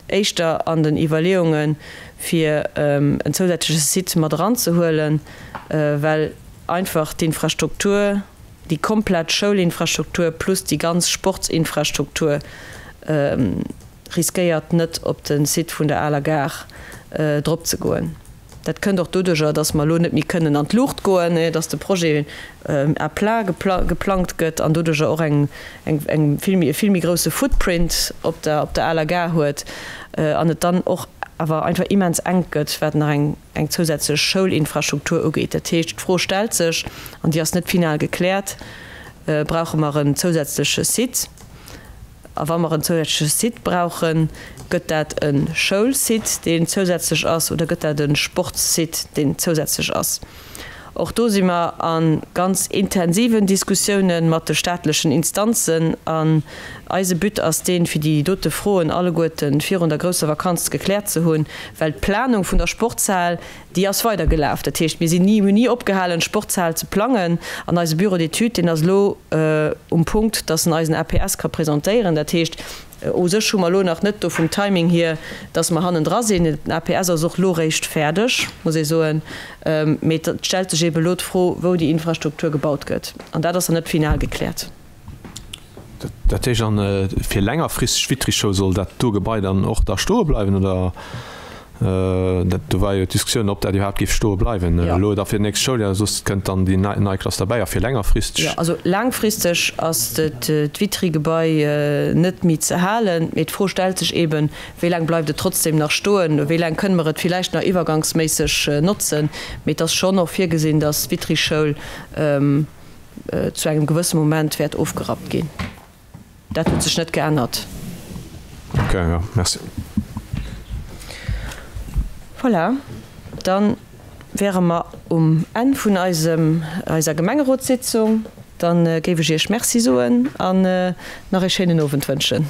éischter an den Iwwerleeungen, fir en zousätzleche Site mat eranzehuelen, well einfach d'Infrastruktur, déi komplett Schoulinfrastruktur plus déi ganz Sportsinfrastruktur riskéiert net op de Site vun der aler Gare drop ze goen. Dat kënnt och doduercher, dass mer elo net méi kënnen an d'Luucht goen, dass de Projet à plat geplangt gëtt an doduercher och eng vill méi, e vill méi grousse Footprint op der, op der aler Gare huet an et dann och awer einfach immens enk gëtt, wat nach eng, eng zousätzlech Schoulinfrastruktur ugeet. Dat heescht, d'Fro stellt sech, an déi ass net final gekläert, Brauche mer en zousätzleche Site? A wa mer en zousätzleche Site brauchen, gëtt dat e Schoulsite, deen zousätzlech ass, oder gëtt dat e Sportssite, deen zousätzlech ass? Och do si mer a ganz intensiven Diskussiounen mat de staatlechen Instanzen. An eise But ass deen, fir déi dote Froen alleguerte virun der grousser Vakanz gekläert ze hunn, well d'Planung vun der Sportshal, Déi ass weidergelaf. Dat heescht, mir sinn ni, hunn ni opgehalen, d'Sportshal ze plangen. An eise Bureau d'études, deen ass elo um Punkt, dass en eisen APS ka presentéieren. Dat heescht, u sech hu mer elo nach net do vum Timing hier, dass mer hannendra sinn. Den APS ass och elo réischt fäerdeg, muss ee soen. Mee et stellt sech eeben elo d'Fro, wou déi Infrastruktur gebaut gëtt. An dat ass nach net final gekläert. Dat heescht dann, fir längerfristeg Vitryschoul soll dat do Gebai dann och da stoe bleiwen, oder? Dat do war jo d'Diskussioun, ob dat iwwerhaapt géif stoe bleiwen elo da fir d'nächst Schouljoer, soss kënnt dann déi nei Klass derbäi. A fir längerfristeg? Jo, also laangfristeg ass d'Vitry-Gebai net méi ze halen. Mee d'Fro stellt sech eeben, Wéi laang bleift et trotzdem nach stoen? Wéi laang kënne mer et villäicht nach iwwergangsméisseg notzen? Mee et ass schonn och virgesinn, datt d'Vitry-Schoul zu engem gewësse Moment wäert ofgerappt ginn. Dat huet sech net geännert. Ok, jo, merci. Voilà, da wäre mer um Enn vun eisem, eiser Gemengerotssitzung. Da géif ech Iech Merci soen an nach ee schéinen Owend wënschen.